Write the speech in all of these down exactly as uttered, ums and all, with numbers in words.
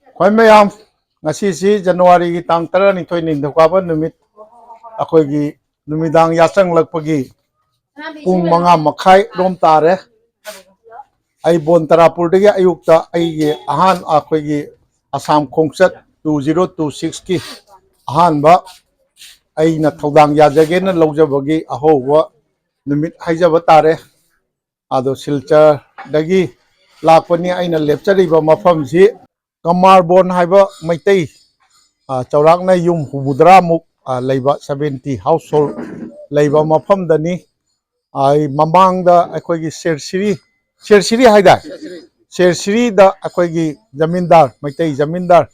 ꯑꯩꯈꯣꯏ ꯃꯌꯥꯝ, ꯉꯁꯤꯁꯤ ꯖꯅꯋꯥꯔꯤꯒꯤ ꯇꯥꯡ ꯇꯔꯥꯅꯤꯊꯣꯏ, ꯅꯤꯡꯊꯧꯀꯥꯕ ꯅꯨꯃꯤꯠ, ꯑꯩꯈꯣꯏꯒꯤ ꯅꯨꯃꯤꯗꯥꯡ ꯌꯥꯆꯪꯂꯛꯄꯒꯤ ꯄꯨꯡ ꯃꯉꯥ ꯃꯈꯥꯏ ꯔꯣꯝ ꯇꯥꯔꯦ꯫ ꯑꯩ ꯕꯣꯟ ꯇꯔꯥꯄꯨꯔꯗꯒꯤ ꯑꯌꯨꯛꯇ ꯑꯩꯒꯤ ꯑꯍꯥꯟ ꯑꯩꯈꯣꯏꯒꯤ ꯑꯁꯥꯝ ꯈꯣꯡꯆꯠ ꯇꯨ ꯖꯤꯔꯣ ꯇꯨ ꯁꯤꯛꯁꯀꯤ ꯑꯍꯥꯟꯕ ꯑꯩꯅ ꯊꯧꯗꯥꯡ ꯌꯥꯖꯒꯦꯅ ꯂꯧꯖꯕꯒꯤ ꯑꯍꯧꯕ ꯅꯨꯃꯤꯠ ꯍꯥꯏꯖꯕ ꯇꯥꯔꯦ꯫ ꯑꯗꯣ ꯁꯤꯜꯆꯔꯗꯒꯤ ꯂꯥꯛꯄꯅꯤ꯫ ꯑꯩꯅ ꯂꯦꯞꯆꯔꯤꯕ ꯃꯐꯝꯁꯤ ꯀꯃꯥꯔꯕꯣꯟ ꯍꯥꯏꯕ ꯃꯩꯇꯩ, ꯑ, ꯆꯥꯎꯔꯥꯛꯅ ꯌꯨꯝ ꯍꯨꯝꯐꯨꯇꯔꯥꯃꯨꯛ, ꯑ, ꯂꯩꯕ, seventy household ꯂꯩꯕ ꯃꯐꯝꯗꯅꯤ꯫ ꯑ, ꯑꯩ ꯃꯃꯥꯡꯗ ꯑꯩꯈꯣꯏꯒꯤ ꯁꯦꯔꯁꯤꯔꯤ, ꯁꯦꯔꯁꯤꯔꯤ ꯍꯥꯏꯗꯥꯏ? ꯁꯦꯔꯁꯤꯔꯤꯗ ꯑꯩꯈꯣꯏꯒꯤ ꯖꯃꯤꯟꯗꯥꯔ, ꯃꯩꯇꯩ ꯖꯃꯤꯟꯗꯥꯔ,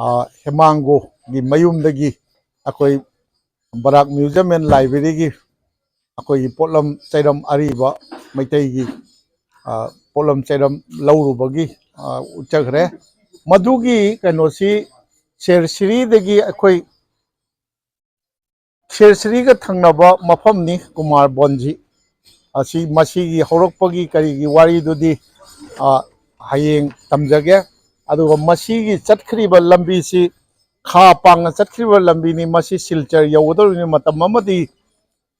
ꯑ, ꯍꯦꯃꯥꯡꯒꯣꯒꯤ ꯃꯌꯨꯝꯗꯒꯤ ꯑꯩꯈꯣꯏ ꯕꯔꯥꯛ Museum and Libraryꯒꯤ ꯑꯩꯈꯣꯏꯒꯤ ꯄꯣꯠꯂꯝ ꯆꯩꯔꯝ ꯑꯔꯤꯕ ꯃꯩꯇꯩꯒꯤ, ꯑ, ꯄꯣꯠꯂꯝ ꯆꯩꯔꯝ ꯂꯧꯔꯨꯕꯒꯤ, ꯑ, ꯎꯠꯆꯈ꯭ꯔꯦ꯫ ꯃꯗꯨꯒꯤ ꯀꯩꯅꯣꯁꯤ ꯁꯦꯔꯁꯤꯔꯤꯗꯒꯤ ꯑꯩꯈꯣꯏ ꯁꯦꯔꯁꯤꯔꯤꯒ ꯊꯪꯅꯕ ꯃꯐꯝꯅꯤ ꯀꯨꯃꯥꯔ ꯕꯣꯟꯁꯤ꯫ ꯑꯁꯤ ꯃꯁꯤꯒꯤ ꯍꯧꯔꯛꯄꯒꯤ ꯀꯔꯤꯒꯤ ꯋꯥꯔꯤꯗꯨꯗꯤ, ꯑ, ꯍꯌꯦꯡ ꯇꯝꯖꯒꯦ꯫ ꯑꯗꯨꯒ ꯃꯁꯤꯒꯤ ꯆꯠꯈ꯭ꯔꯤꯕ ꯂꯝꯕꯤꯁꯤ ꯈꯥ ꯄꯥꯡꯅ ꯆꯠꯈ꯭ꯔꯤꯕ ꯂꯝꯕꯤꯅꯤ꯫ ꯃꯁꯤ ꯁꯤꯜꯆꯔ ꯌꯧꯒꯗꯧꯔꯤꯕꯅꯤ꯫ ꯃꯇꯝ ꯑꯃꯗꯤ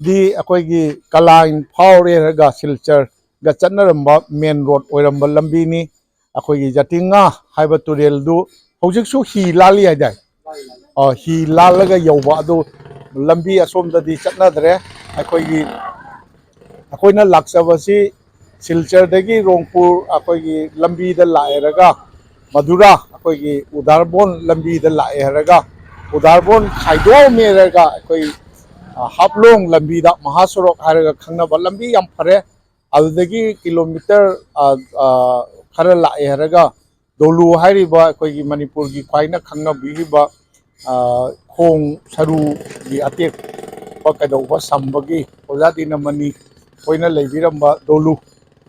ꯗꯤ ꯑꯩꯈꯣꯏꯒꯤ ꯀꯂꯥꯏꯟ ꯐꯥꯎꯔꯦ ꯍꯥꯏꯔꯒ ꯁꯤꯜꯆꯔꯒ ꯆꯠꯅꯔꯝꯕ main road ꯑꯣꯏꯔꯝꯕ ꯂꯝꯕꯤꯅꯤ꯫ ꯑꯩꯈꯣꯏꯒꯤ ꯖꯇꯤꯡꯉꯥ ꯍꯥꯏꯕ ꯇꯨꯔꯦꯜꯗꯨ ꯍꯧꯖꯤꯛꯁꯨ ꯍꯤ ꯂꯥꯜꯂꯤ ꯍꯥꯏꯗꯥꯏ? ꯑ, ꯍꯤ ꯂꯥꯜꯂꯒ ꯌꯧꯕ ꯑꯗꯨ ꯂꯝꯕꯤ ꯑꯁꯣꯝꯗꯗꯤ ꯆꯠꯅꯗ꯭ꯔꯦ꯫ ꯑꯩꯈꯣꯏꯒꯤ, ꯑꯩꯈꯣꯏꯅ ꯂꯥꯛꯆꯕꯁꯤ ꯁꯤꯜꯆꯔꯗꯒꯤ ꯔꯣꯡꯄꯨꯔ ꯑꯩꯈꯣꯏꯒꯤ ꯂꯝꯕꯤꯗ ꯂꯥꯛꯑꯦꯔꯒ ꯃꯗꯨꯔꯥ ꯑꯩꯈꯣꯏꯒꯤ ꯎꯗꯥꯔꯕꯣꯟ ꯂꯝꯕꯤꯗ ꯂꯥꯛꯑꯦ ꯍꯥꯏꯔꯒ ꯎꯗꯥꯔꯕꯣꯟ ꯈꯥꯏꯗꯣꯛꯑꯝꯃꯦ ꯍꯥꯏꯔꯒ ꯑꯩꯈꯣꯏ, ꯑ, ꯍꯥꯞꯂꯣꯡ ꯂꯝꯕꯤꯗ ꯃꯍꯥꯁꯣꯔꯣꯛ ꯍꯥꯏꯔꯒ ꯈꯪꯅꯕ ꯂꯝꯕꯤ ꯌꯥꯝ ꯐꯔꯦ꯫ ꯑꯗꯨꯗꯒꯤ ꯀꯤꯂꯣꯃꯤꯇꯔ, ꯑ, ꯑ, ꯈꯔ ꯂꯥꯛꯑꯦ ꯍꯥꯏꯔꯒ ꯗꯣꯂꯨ ꯍꯥꯏꯔꯤꯕ ꯑꯩꯈꯣꯏꯒꯤ ꯃꯅꯤꯄꯨꯔꯒꯤ ꯈ꯭ꯋꯥꯏꯅ ꯈꯪꯅꯕꯤꯔꯤꯕ, ꯑ, ꯈꯣꯡ ꯁꯔꯨꯒꯤ ꯑꯇꯦꯛꯄ ꯀꯩꯗꯧꯕ ꯁꯝꯕꯒꯤ ꯑꯣꯖꯥ ꯗꯤꯅꯃꯅꯤ ꯈꯣꯏꯅ ꯂꯩꯕꯤꯔꯝꯕ ꯗꯣꯂꯨ,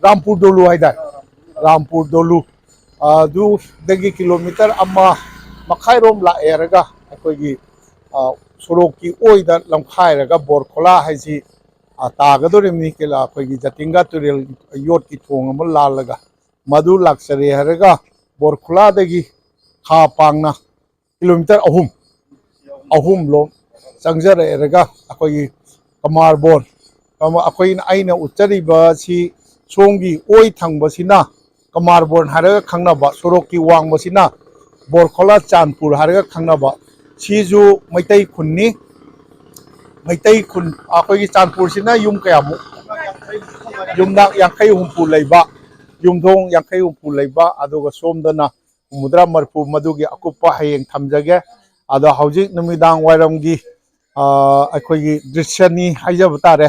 ꯔꯥꯝꯄꯨꯔ ꯗꯣꯂꯨ ꯍꯥꯏꯇꯥꯔꯦ, ꯔꯥꯝꯄꯨꯔ ꯗꯣꯂꯨ, ꯑ, ꯑꯗꯨꯗꯒꯤ ꯀꯤꯂꯣꯃꯤꯇꯔ ꯑꯃ ꯃꯈꯥꯏꯔꯣꯝ ꯂꯥꯛꯑꯦ ꯍꯥꯏꯔꯒ ꯑꯩꯈꯣꯏꯒꯤ, ꯑ, ꯁꯣꯔꯣꯛꯀꯤ ꯑꯣꯏꯗ ꯂꯝꯈꯥꯏꯔꯒ ꯕꯣꯔꯈꯣꯂꯥ ꯍꯥꯏꯁꯤ, ꯑ, ꯇꯥꯒꯗꯧꯔꯤꯕꯅꯤ꯫ ꯀꯩꯂꯥ ꯑꯩꯈꯣꯏꯒꯤ ꯖꯇꯤꯡꯒ ꯇꯨꯔꯦꯜ ꯌꯣꯠꯀꯤ ꯊꯣꯡ ꯑꯃ ꯂꯥꯜꯂꯒ ꯃꯗꯨ ꯂꯥꯛꯆꯔꯦ ꯍꯥꯏꯔꯒ ꯕꯣꯔꯈꯣꯂꯥꯗꯒꯤ ꯈꯥ ꯄꯥꯡꯅ ꯀꯤꯂꯣꯃꯤꯇꯔ ꯑꯍꯨꯝ, ꯑꯍꯨꯝꯂꯣꯝ ꯆꯪꯖꯔꯛꯑꯦꯔꯒ ꯑꯩꯈꯣꯏꯒꯤ ꯀꯃꯥꯔꯕꯣꯟ, ꯀꯃ-, ꯑꯩꯈꯣꯏꯅ, ꯑꯩꯅ ꯎꯠꯆꯔꯤꯕ ꯑꯁꯤ ꯁꯣꯝꯒꯤ ꯑꯣꯏ ꯊꯪꯕꯁꯤꯅ ꯀꯃꯥꯔꯕꯣꯟ ꯍꯥꯏꯔꯒ ꯈꯪꯅꯕ, ꯁꯣꯔꯣꯛꯀꯤ ꯋꯥꯡꯃꯁꯤꯅ ꯕꯣꯔꯈꯣꯂꯥ ꯆꯥꯟꯄꯨꯔ ꯍꯥꯏꯔꯒ ꯈꯪꯅꯕ, ꯁꯤꯁꯨ ꯃꯩꯇꯩ ꯈꯨꯟꯅꯤ꯫ ꯃꯩꯇꯩ ꯈꯨꯟ, ꯑꯩꯈꯣꯏꯒꯤ ꯆꯥꯟꯄꯨꯔꯁꯤꯅ ꯌꯨꯝ ꯀꯌꯥꯃꯨꯛ? ꯌꯨꯝꯅꯥꯛ ꯌꯥꯡꯈꯩ ꯍꯨꯝꯐꯨ ꯂꯩꯕ, ꯌꯨꯝꯊꯣꯡ ꯌꯥꯡꯈꯩ ꯍꯨꯝꯐꯨ ꯂꯩꯕ, ꯑꯗꯨꯒ ꯁꯣꯝꯗꯅ ꯍꯨꯝꯐꯨꯇꯔꯥ ꯃꯔꯤꯐꯨ, ꯃꯗꯨꯒꯤ ꯑꯀꯨꯞꯄ ꯍꯌꯦꯡ ꯊꯝꯖꯒꯦ꯫ ꯑꯗꯣ ꯍꯧꯖꯤꯛ ꯅꯨꯃꯤꯗꯥꯡ ꯋꯥꯏꯔꯝꯒꯤ, ꯑ, ꯑꯩꯈꯣꯏꯒꯤ ꯗ꯭ꯔꯤꯁ꯭ꯌꯅꯤ ꯍꯥꯏꯖꯕ ꯇꯥꯔꯦ꯫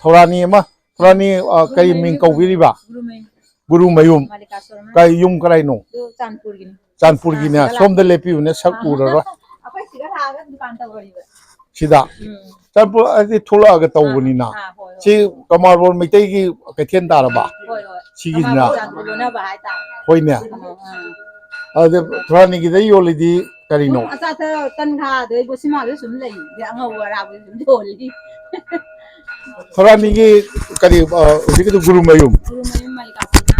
ꯊꯧꯔꯥꯅꯤ ꯑꯃ, ꯊꯧꯔꯥꯅꯤ, ꯑ, ꯀꯔꯤ ꯃꯤꯡ ꯀꯧꯕꯤꯔꯤꯕ? ꯒꯨꯔꯨꯃꯌꯨꯝ꯫ ꯒꯨꯔꯨꯃꯌꯨꯝ꯫ ꯃꯥꯂꯤꯀꯥ ꯁꯣꯔꯣꯝ꯫ ꯀꯩ ꯌꯨꯝ ꯀꯗꯥꯏꯅꯣ? ꯑꯗꯨ ꯆꯥꯟꯄꯨꯔꯒꯤꯅꯤ꯫ ꯆꯥꯟꯄꯨꯔꯒꯤꯅꯦ꯫ ꯑꯥ, ꯁꯤꯗ ꯁꯣꯝꯗ ꯂꯥꯛꯑꯣ꯫ ꯂꯦꯞꯄꯤꯌꯨꯅꯦ, ꯁꯛ ꯑꯥ꯫ ꯎꯔꯔꯣꯏ꯫ ꯑꯩꯈꯣꯏ ꯁꯤꯗ ꯂꯥꯛꯑꯒ ꯗꯨꯀꯥꯟ ꯇꯧꯔꯤꯕ꯫ ꯁꯤꯗ? ꯎꯝ꯫ ꯆꯥꯟꯄꯨꯔ ꯍꯥꯏꯗꯤ ꯊꯣꯛꯂꯛꯑꯒ ꯇꯧꯕꯅꯤꯅ꯫ ꯑꯥ, ꯑꯥ, ꯍꯣꯏ, ꯍꯣꯏ꯫ ꯁꯤ ꯀꯃꯥꯔꯕꯣꯟ ꯃꯩꯇꯩꯒꯤ ꯀꯩꯊꯦꯜ ꯇꯥꯔꯕ? ꯍꯣꯏ, ꯍꯣꯏ꯫ ꯁꯤꯒꯤꯁꯤꯅ? ꯀꯃꯥꯔꯕꯣꯟ ꯆꯥꯟꯄꯨꯔ ꯂꯣꯟꯅꯕ ꯍꯥꯏꯇꯥꯔꯦ꯫ ꯍꯣꯏꯅꯦ꯫ ꯑꯥ, ꯑꯥ꯫ ꯑꯗꯨꯗꯤ ꯊꯣꯔꯥꯅꯤꯒꯤꯗ ꯌꯣꯜꯂꯤꯗꯤ ꯀꯔꯤꯅꯣ? ꯑꯆꯥ ꯑꯊꯛ ꯇꯟ ꯈꯥꯗꯣ ꯕꯣꯁꯤꯃꯥꯗ ꯁꯨꯝ ꯂꯩ꯫ ꯑꯗꯩ ꯑꯉꯧꯕ ꯑꯔꯥꯕ ꯁꯨꯝ ꯌꯣꯜꯂꯤ꯫ ꯊꯣꯔꯥꯅꯤꯒꯤ ꯀꯔꯤ, ꯑ, ꯍꯧꯖꯤꯛꯀꯤꯗꯣ ꯒꯨꯔꯨꯃꯌꯨꯝ? ꯒꯨꯔꯨꯃꯌꯨꯝ ꯃꯜꯂꯤꯀꯥꯔꯖꯨꯅ꯫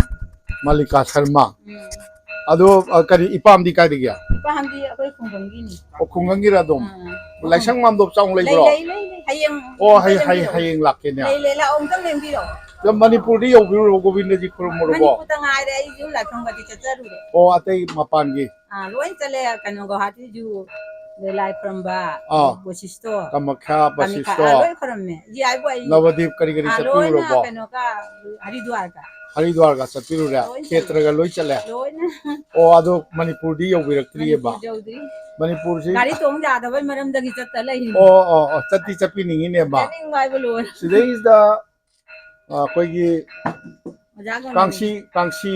ꯃꯜꯂꯤꯀꯥ ꯁꯔꯃ꯫ ꯎꯝ꯫ ꯑꯗꯣ, ꯑ, ꯀꯔꯤ, ꯏꯄꯥꯝꯗꯤ ꯀꯥꯏꯗꯒꯤ? ꯏꯄꯥꯝꯗꯤ ꯑꯩꯈꯣꯏ ꯈꯨꯡꯒꯪꯒꯤꯅꯤ꯫ ꯑꯣ, ꯈꯨꯡꯒꯪꯒꯤꯔ ꯑꯗꯨꯝ? ꯑꯥ꯫ ꯂꯥꯏꯁꯪ ꯃꯥꯟꯗꯣꯞ ꯆꯥꯎꯅ ꯂꯩ, ꯂꯩꯕ꯭ꯔꯣ? ꯂꯩ, ꯂꯩ, ꯂꯩ꯫ ꯍꯌꯦꯡ ꯑꯣ, ꯑꯝꯇ ꯍꯌꯦꯡ, ꯍꯌꯦꯡ, ꯂꯦꯡꯕꯤꯔꯛꯑꯣ꯫ ꯍꯌꯦꯡ ꯂꯥꯛꯀꯦꯅꯦ꯫ ꯂꯩ, ꯂꯩ, ꯂꯥꯛꯑꯣ, ꯑꯝꯇꯪ ꯂꯦꯡꯕꯤꯔꯛꯑꯣ꯫ ꯑꯗꯣ ꯃꯅꯤꯄꯨꯔꯗꯤ ꯌꯧꯕꯤꯔꯨꯔꯕꯣ, ꯒꯣꯕꯤꯟꯗꯖꯤ ꯈꯨꯔꯨꯝꯃꯨꯔꯕꯣ? ꯃꯅꯤꯄꯨꯔꯗ ꯉꯥꯏꯔꯦ, ꯑꯩꯁꯨ ꯂꯥꯏꯐꯝꯒꯗꯤ ꯆꯠꯆꯔꯨꯔꯦ꯫ ꯑꯣ, ꯑꯇꯩ ꯃꯄꯥꯟꯒꯤ? ꯑꯥ, ꯂꯣꯏ ꯆꯠꯂꯦ, ꯀꯩꯅꯣ, ꯒꯧꯍꯥꯇꯤꯁꯨ, ꯑꯗꯩ ꯂꯥꯏ ꯈꯨꯔꯝꯕ, ꯑꯥ꯫ ꯕꯣꯁꯤꯁ꯭ꯇꯣ, ꯀꯃꯈ꯭ꯌꯥ, ꯀꯃꯤꯈꯥ, ꯕꯁꯤꯁ꯭ꯇꯣ, ꯑꯥ, ꯂꯣꯏ ꯈꯨꯔꯝꯃꯦ꯫ ꯖꯤ ꯑꯥꯏꯕꯨ ꯑꯩ, ꯅꯕꯗꯤꯞ ꯀꯔꯤ ꯀꯔꯤ ꯑꯥ, ꯂꯣꯏꯅ ꯆꯠꯄꯤꯔꯨꯔꯕꯣ? ꯀꯩꯅꯣꯒ, ꯍꯔꯤꯗ꯭ꯋꯥꯔꯒ꯫ ꯍꯔꯤꯗ꯭ꯋꯥꯔꯒ ꯆꯠꯄꯤꯔꯨꯔꯦ? ꯂꯣꯏ ꯆꯠꯂꯦ꯫ ꯈꯦꯇ꯭ꯔꯒ ꯂꯣꯏ ꯆꯠꯂꯦ? ꯂꯣꯏꯅ꯫ ꯑꯣ, ꯑꯗꯣ ꯃꯅꯤꯄꯨꯔꯗꯤ ꯌꯧꯕꯤꯔꯛꯇ꯭ꯔꯤꯑꯕ? ꯃꯅꯤꯄꯨꯔ ꯌꯧꯗ꯭ꯔꯤ꯫ ꯃꯅꯤꯄꯨꯔꯁꯤ ꯒꯥꯔꯤ ꯇꯣꯡ ꯌꯥꯗꯕꯩ ꯃꯔꯝꯗꯒꯤ ꯆꯠꯇ ꯂꯩꯔꯤꯅꯤ꯫ ꯑꯣ, ꯑꯣ, ꯑꯣ, ꯆꯠꯇꯤ ꯆꯠꯄꯤꯅꯤꯡꯉꯤꯅꯦꯕ? ꯆꯠꯅꯤꯡꯕ ꯍꯥꯏꯕꯨ ꯂꯣꯏꯔꯦ꯫ ꯁꯤꯗꯩꯁꯤꯗ ꯑꯩꯈꯣꯏꯒꯤ ꯑꯣꯖꯥ ꯒꯣꯟꯗꯅꯤ꯫ ꯀꯥꯡꯁꯤ, ꯀꯥꯡꯁꯤ